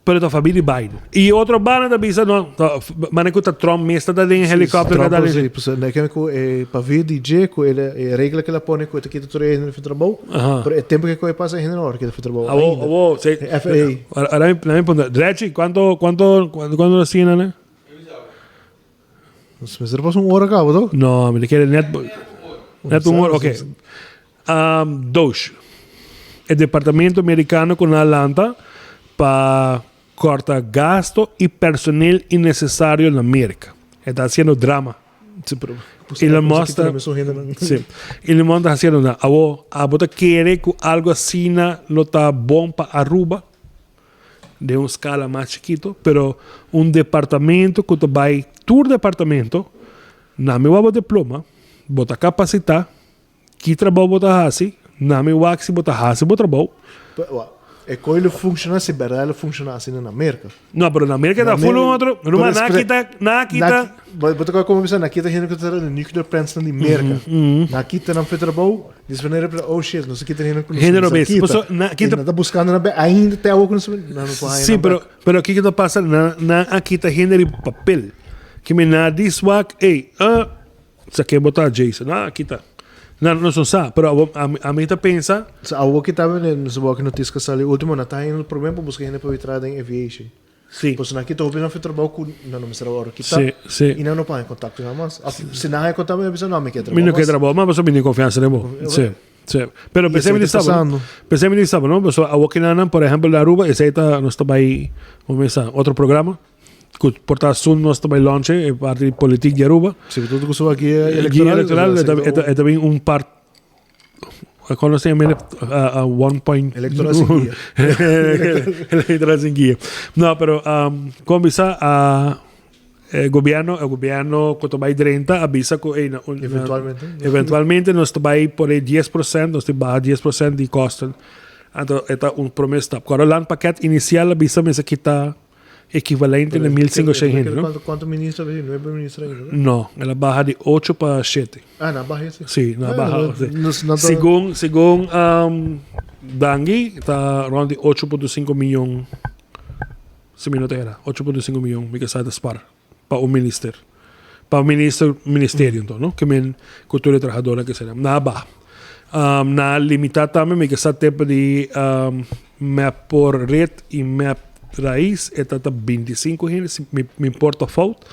B: Pero ta familia Biden. Y otro banda ta bisa no, ta, mane ku ta Trump mes ta den helicopter
A: Trump, ta sí, pues, ne ken ku e pa via di dje ku ele e regla ke la pone ku ta kita tur e hende van trabou. Pero e tempo ke koe pasa e hende no ora kita van trabou.
B: Awo, awo, sí.
A: FAA.
B: Ahora mi punta, Drechi, cuánto, cuánto, cuánto, cuánto nos tienen, eh?
A: Nos mester pasa un ora cabo, toch?
B: No, mi kere net, net un ora, ok. Dos, e departamento mericano cu nan a lanta pa corta gasto y personel innecesario na Merca. E ta haciendo drama.
A: Sí, pero
B: Elon Musk ta, sí. Elon Musk ta haciendo na. Abo, abo ta kere cu algo asina lo ta bon pa Aruba? Den un scala mas chikito, pero un departamento cu ta bay tur departamento, na mi wak bo diploma, bo ta capacita, ki trabou bo ta haci, na mi wak si bo ta haci bo trabou.
A: E coi lo funciona si berdad lo funciona asina na Merca.
B: No, pero na Merca ta full un otro, Ruma, na kita, na kita.
A: Bo ta como bisa, na kita hende cu ta traha den nuclear plants nan di Merca. Na kita nan fe trabou. Dis wanneer heb je, oh shit, no se kita hende ku
B: Hende no bes. Paso,
A: na kita Na ta buscando na be ainda te awo ku no na no por
B: Sí, pero pero kiko ta pasa na na a kita hende riba papel. Ke mi na dis wak, ey, ah, sa ke bo ta Jason, ah, kita. Na no so sa, pero awo a mi a mi ta pensa.
A: Sa awo kita wanneer no se bo aki noticia sali ultimo na ta hende problem pa busca hende pa traha den aviation.
B: Sí.
A: Pasobra nan kita hopi nan fi trabou ku nan no mester a wòrdu kita.
B: Sí, sí.
A: I nan no por haña kontakto nan mas. Òf si nan haña kontakto nan bisa no mi ke trabou
B: Mi no
A: mas.
B: ke trabou mas pasobra mi tin konfiansa den bo. Sí, sí. Pero
A: I
B: pensé
A: esei
B: mi di
A: ta
B: saba, no?
A: pasando.
B: Pensé mi di saba, no? Pasobra awor kinanan, por ehèmpel na Aruba, esei ta nos ta bai, como mi sa, otro programa ku por ta soon nos ta bai launch e parti di politiek di Aruba.
A: Si, tur ku su guia
B: Guia
A: elektoral.
B: elektoral e ta e ta e ta bin un part Cuando se llama a one point
A: Electoral sin guía.
B: Electoral sin guía. No, pero um, como bisa a eh, gobierno, el gobierno cu ta bay drenta avisa cu ey, na, un, na-
A: Eventualmente.
B: eventualmente nos ta bay por e 10%, nos ta baha 10% di kosten. Anto, e ta un prome stap. Cuando landpakket inicial avisa mester kita Equivalente na 1500 hende, no?
A: Cuanto, cuanto ministro había? Nueve ministro ainda, no?
B: No, el a baha di ocho pa shete.
A: Ah, na baha ese.
B: Sí, na
A: Ah,
B: baha.
A: no,
B: sí.
A: no, no ta-
B: Segun, segun um, Dangui, ta rond di 8.5 miljoen, si mi no ta era, 8.5 miljoen mi ke sa ta spar pa un minister. Pa un minister, ministerio enton, no? Ke men ku tur e trahadornan ke sera. Na baha. Um, na limita tambe mi ke sa tempo di um, mep por red y mep raiz e ta ta 25 hende si mi, mi por ta fout.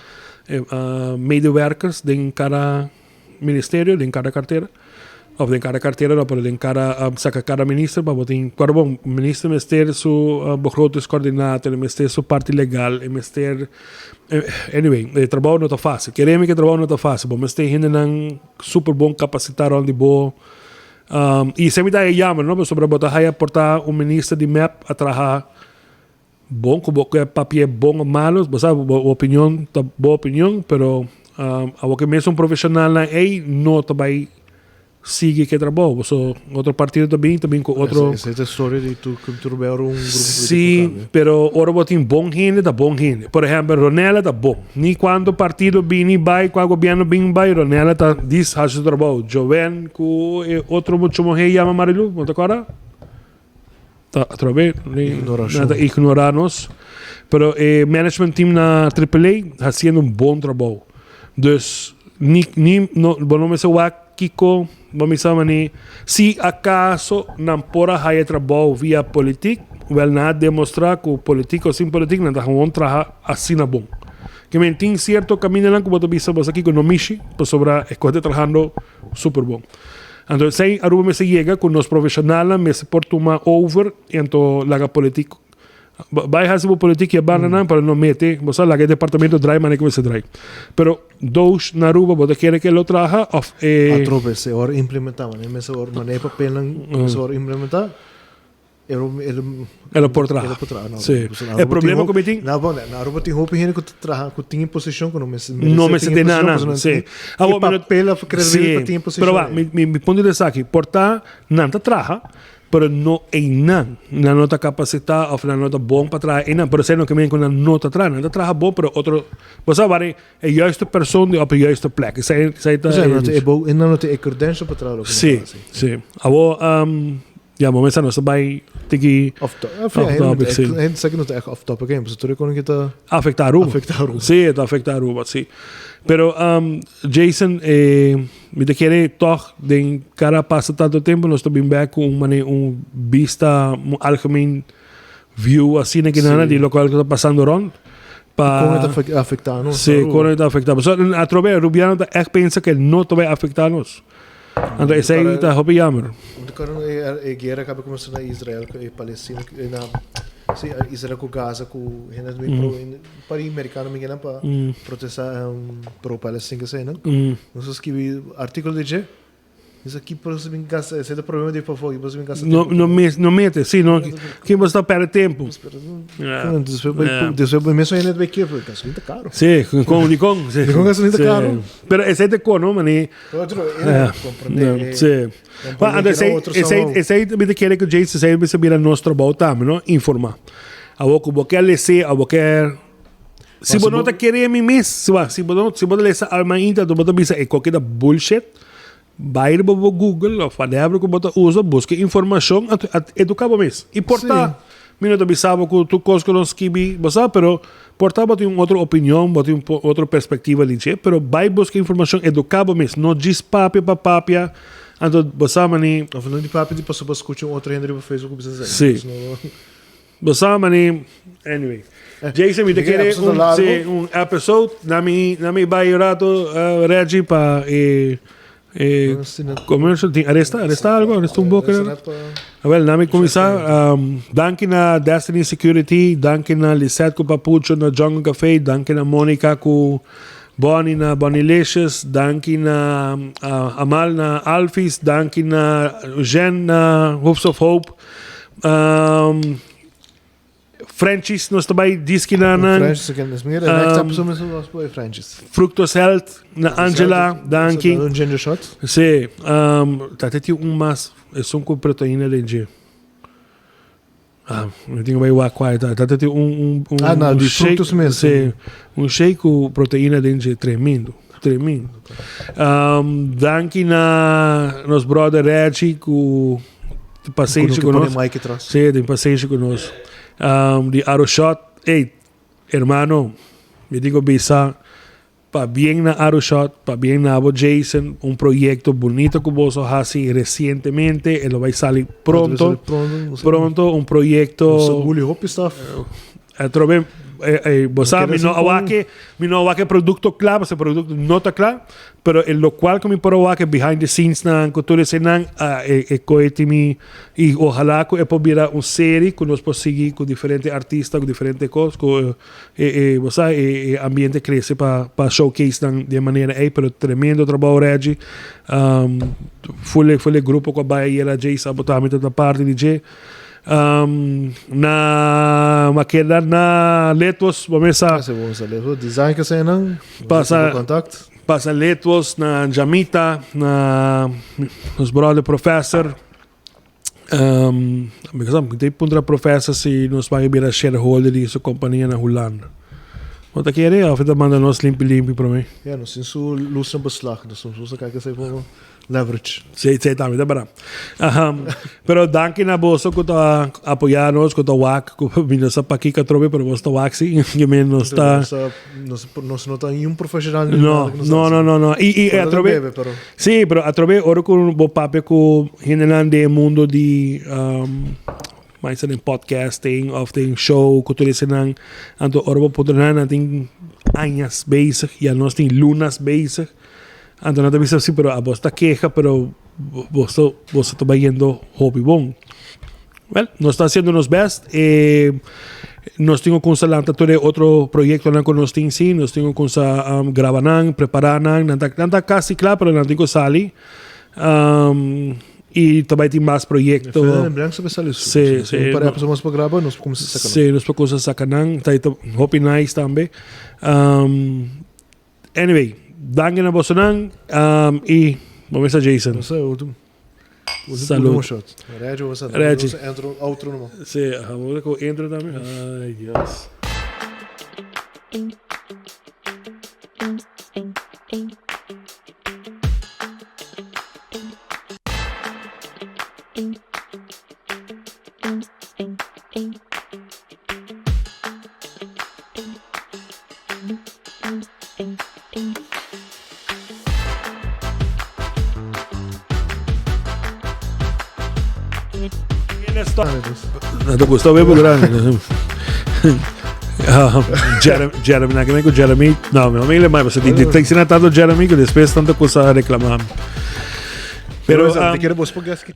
B: E, uh, medewerkers den cada ministerio, den cada cartera. Of den cada cartera no, pero den cada, um, saca cada minister pa bo tin, cuando bon, minister mester su uh, begrotingscoördinator, mester su parte legal, e mester, eh, anyway, e trabou no ta fácil. Keremi que trabou no ta fácil, bo mester hendenan super bon capacitá rond di bo. Um, y esei mi ta jammer, no? Pasobra bo ta haya por ta un minister di mep a traha bon, cu bo ke papia bon o malo, bo sa, bo opinion ta bo opinion, pero um, awo ke mes un profesionalnan ey no ta bay sigui ke trabou. So, otro partido ta bin, ta bin cu otro.
A: Esa es la historia di tur, tur bel un grupo político
B: Sí,
A: cambia.
B: pero ora bo tin bon hende, ta bon hende. Por ehempel, Ronella ta bon. Ni cuanto partido bini bay, cual gobierno bin bay, Ronella ta dis haci su trabou. Joven cu e otro mucho muher yama Marilu, bo ta acorda? Ta atrobe, ni,
A: Ignoracion.
B: na ta ignora nos. Pero e management team na Triple A haciendo un bon trabou. Dus, ni, ni, no, bo no mester wak Kiko bo mi sa mani si acaso nan por a haya trabou via politik, wel nan a demostra cu politik o sin politik nan ta gewoon traha asina bon. Ke men tin cierto camindanan cu bo ta bisa bo sa kiko no mishi pasobra e cos ta trahando super bon. Anto esey Aruba mester yega cu nos profesionalnan mester por tuma over y anto laga politik Bai hasi bo politik ya banda nan pero no mete, bo sa laga e departamento draai manera ku mester draai. Pero dos na Aruba bo ta kere ke lo traha of e.
A: Atrobe se ora implementa manera mester ora manera e papelnan mester ora implementa e lo e lo
B: E lo por traha.
A: E lo por traha no.
B: Si.
A: Pasobra
B: E problema ku mi tin.
A: Na Aruba na Aruba tin hopi hende ku ta traha ku tin e posishon ku no mester merese
B: No mester
A: tin e
B: tin
A: posishon
B: nan
A: pasobra
B: si.
A: nan tin
B: Awor
A: e
B: mi no
A: papel of credibilidad
B: si
A: pa tin e posishon
B: pero wak
A: ei.
B: mi mi punto di esaki por ta nan ta traha. Pero no einan. Nan no ta kapasitá òf nan no ta bon pa traha einan. Pero esei no ke men ku nan no ta traha. Nan ta traha bon, pero otro, bo sa wak e juiste persoon di op e juiste plek. Esei, esei ta
A: Osea,
B: e
A: nan ta e
B: dicho.
A: bo, nan no tin e credential pa traha loke nan ta
B: Sí,
A: hasi.
B: sí. Awor, ya, bo mester nos ta bai tiki
A: Off to, of ja,
B: off
A: hende
B: topic,
A: no
B: sí.
A: ta, hende sa ku no ta ègt off topic ei, pasobra tur e kono ke ta
B: Afektá Aruba.
A: afektá Aruba.
B: Sí, e ta afektá Aruba, sí. Pero, Jason, e. Mi ta kere tog den cada pasa tanto tempo nos ta bin bek cu un mane un bista un algemeen view asina ki nana di locual cu ta pasando rond pa
A: Con e ta afecta nos.
B: Si, con e ta afecta. Pasobra atrobe Rubiano ta echt pensa cu no ta bay afecta nos. Anto esey ta hopi jammer.
A: E guera cu a cuminsa na Israel cu e Palestina na si Israel cu Gaza cu hende ta bin pro Pari mericano mi kena pa protesta pro Palestina ke esei nan. Nos a skibi artículo di dje. Mi sa ki por bin gasta esei ta problema di pafó ki por bin gasta
B: No no mes no mete si no ki bo sta perde tempo.
A: Despues bo mes hende bai kiev gasolina ta caro.
B: Si con dikon si.
A: Dikon gasolina ta caro.
B: Pero esei ta kono mani.
A: Otro e comprende.
B: Si. Pa anto esei esei esei mi ta kere ku Jason esei mester bira nos trabou tambe no informa. Awor ku bo ke lese o bo ke si bo no ta kere mi mes si bo si bo no si bo ta lesa alma inta bo ta bisa e koke ta bullshit bai riba bo google of whatever ku bo ta usa buska informashon anto eduka bo mes i por ta mi no ta bisa bo ku tur kos ku nos skibi bo sa pero por ta bo tin un otro opinion bo tin un otro perspektiva di dje pero bai buska informashon eduka bo mes no djis papia pa papia anto bo sa mani
A: Of no di papia di pasobra bo skucha un otro hende riba facebook ku bisa esei
B: Si. Bo sa mani, anyway. Jason, mi ta kere un, si, un episode. Na mi, na mi bai un rato, uh, Reggie, pa e, e commercial. Tin, aresta, aresta algo, aresta un boca. Wel, na mi cuminsa, um, danki na Destiny Security, danki na Lisette cu Papucho na Jungle Café, danki na Monica cu Bonnie na Bonnielicious, danki na uh, Amal na Alphys, danki na Jen na Hoops of Hope. Um, Frenchies nos ta bai diski na nan.
A: Frenchies again, is meer. Next episode nos nos bai Frenchies.
B: Fructus Health na Angela, danki.
A: Un ginger shot.
B: Sí, um, ta te un mas, es un con proteína den dje. Ah, mi tin bai wak kwa ta. Ta te un un un
A: Ah, na,
B: un
A: di
B: shake,
A: fructus mes.
B: Sí, un shake ku proteína den dje, tremendo, tremendo. Um, danki na nos brother Reggie ku Pasenshi ku nos. Sí, tin pasenshi ku nos. Um, di Aroshot, ey, hermano, mi digo bisa, pa bien na Aroshot, pa bien na abo Jason, un proyecto bonito ku boso hasi recientemente, e lo bai sali pronto. Pronto, un proyecto.
A: Guli hopi stuff.
B: Atrobe, bo sa, mi no a wak e, mi no a wak e producto kla, pasobra e producto no ta kla, pero e locual ku mi por a wak e behind the scenes nan, ku tur eseinan, e e koe tin mi, i ohala ku e por bira un serie ku nos por sigui ku diferente artista, ku diferente kos, ku e e bo sa, e e ambiente krese pa pa showcase nan di e manera ei, pero tremendo trabou Reggie, ful e ful e grupo ku a bai ayera djei sa bo tambe ta ta parti di dje. Na ma keda na Letos, bo mesa.
A: Ese bo mesa Letos. Design ke se nan.
B: Pasa
A: contact.
B: Pasa Letos na Jamita, na nos brother professor. Um, mi sa, mi puntra professor si nos mag bira shareholder di su compania na Hulanda. Bo ta kere of ta manda nos limpi limpi prome?
A: Ja, nos tin su luz na beslag, dus nos usa kijk eens even Leverage.
B: Sí, sí, tambe ta bra. Um, pero danki na boso ku ta apoyá nos, ku ta wak, ku mi no sa pakiko atrobe, pero boso ta wak sí. Ke men nos ta...
A: Nos, nos no ta ni un profesional ni
B: No,
A: nada que nos
B: no,
A: hace.
B: no, no, no. I, i
A: Pero
B: atrobe...
A: bebe, pero...
B: Sí, pero atrobe ora ku bo papia ku hendenan den e mundo di um, mais den podcasting of den show ku tur esenan, anto ora bo puntra nan, nan tin añas bezig, ya nos tin lunas bezig. Anto nan ta bisa si, pero abos ta keha, pero boso, boso ta bayendo hopi bon. Well, nos ta haciendo nos best. Eh, nos tin cu lanta tur e otro proyectonan cu nos tin si. Nos tin cu um, graba nan, prepara nan. Nan ta, nan ta casi cla, pero nan tin cu sali. Um, y ta bay tin mas proyecto.
A: Fernando Blanc sabe sali su.
B: Sí, sí.
A: Un par de episodios pa graba, nos por cuminsa saca nan.
B: Sí, nos por cuminsa saca nan. Ta, ta hopi nice tambe. Um, Anyway, danki na bosonan um, y bo mesa Jason.
A: Nos e último.
B: Salud.
A: Shot. Reggie, was dat?
B: Reggie.
A: Intro, outro no.
B: Sí, vamos con intro también. Ay, Dios. No te gustó ver grande. Jeremy, Jeremy, na que Jeremy, no, mi amigo le mai, se ti ti tanto Jeremy que después tanto cosa reclamar.
A: Pero,
B: Pero
A: te quiero vos porque es que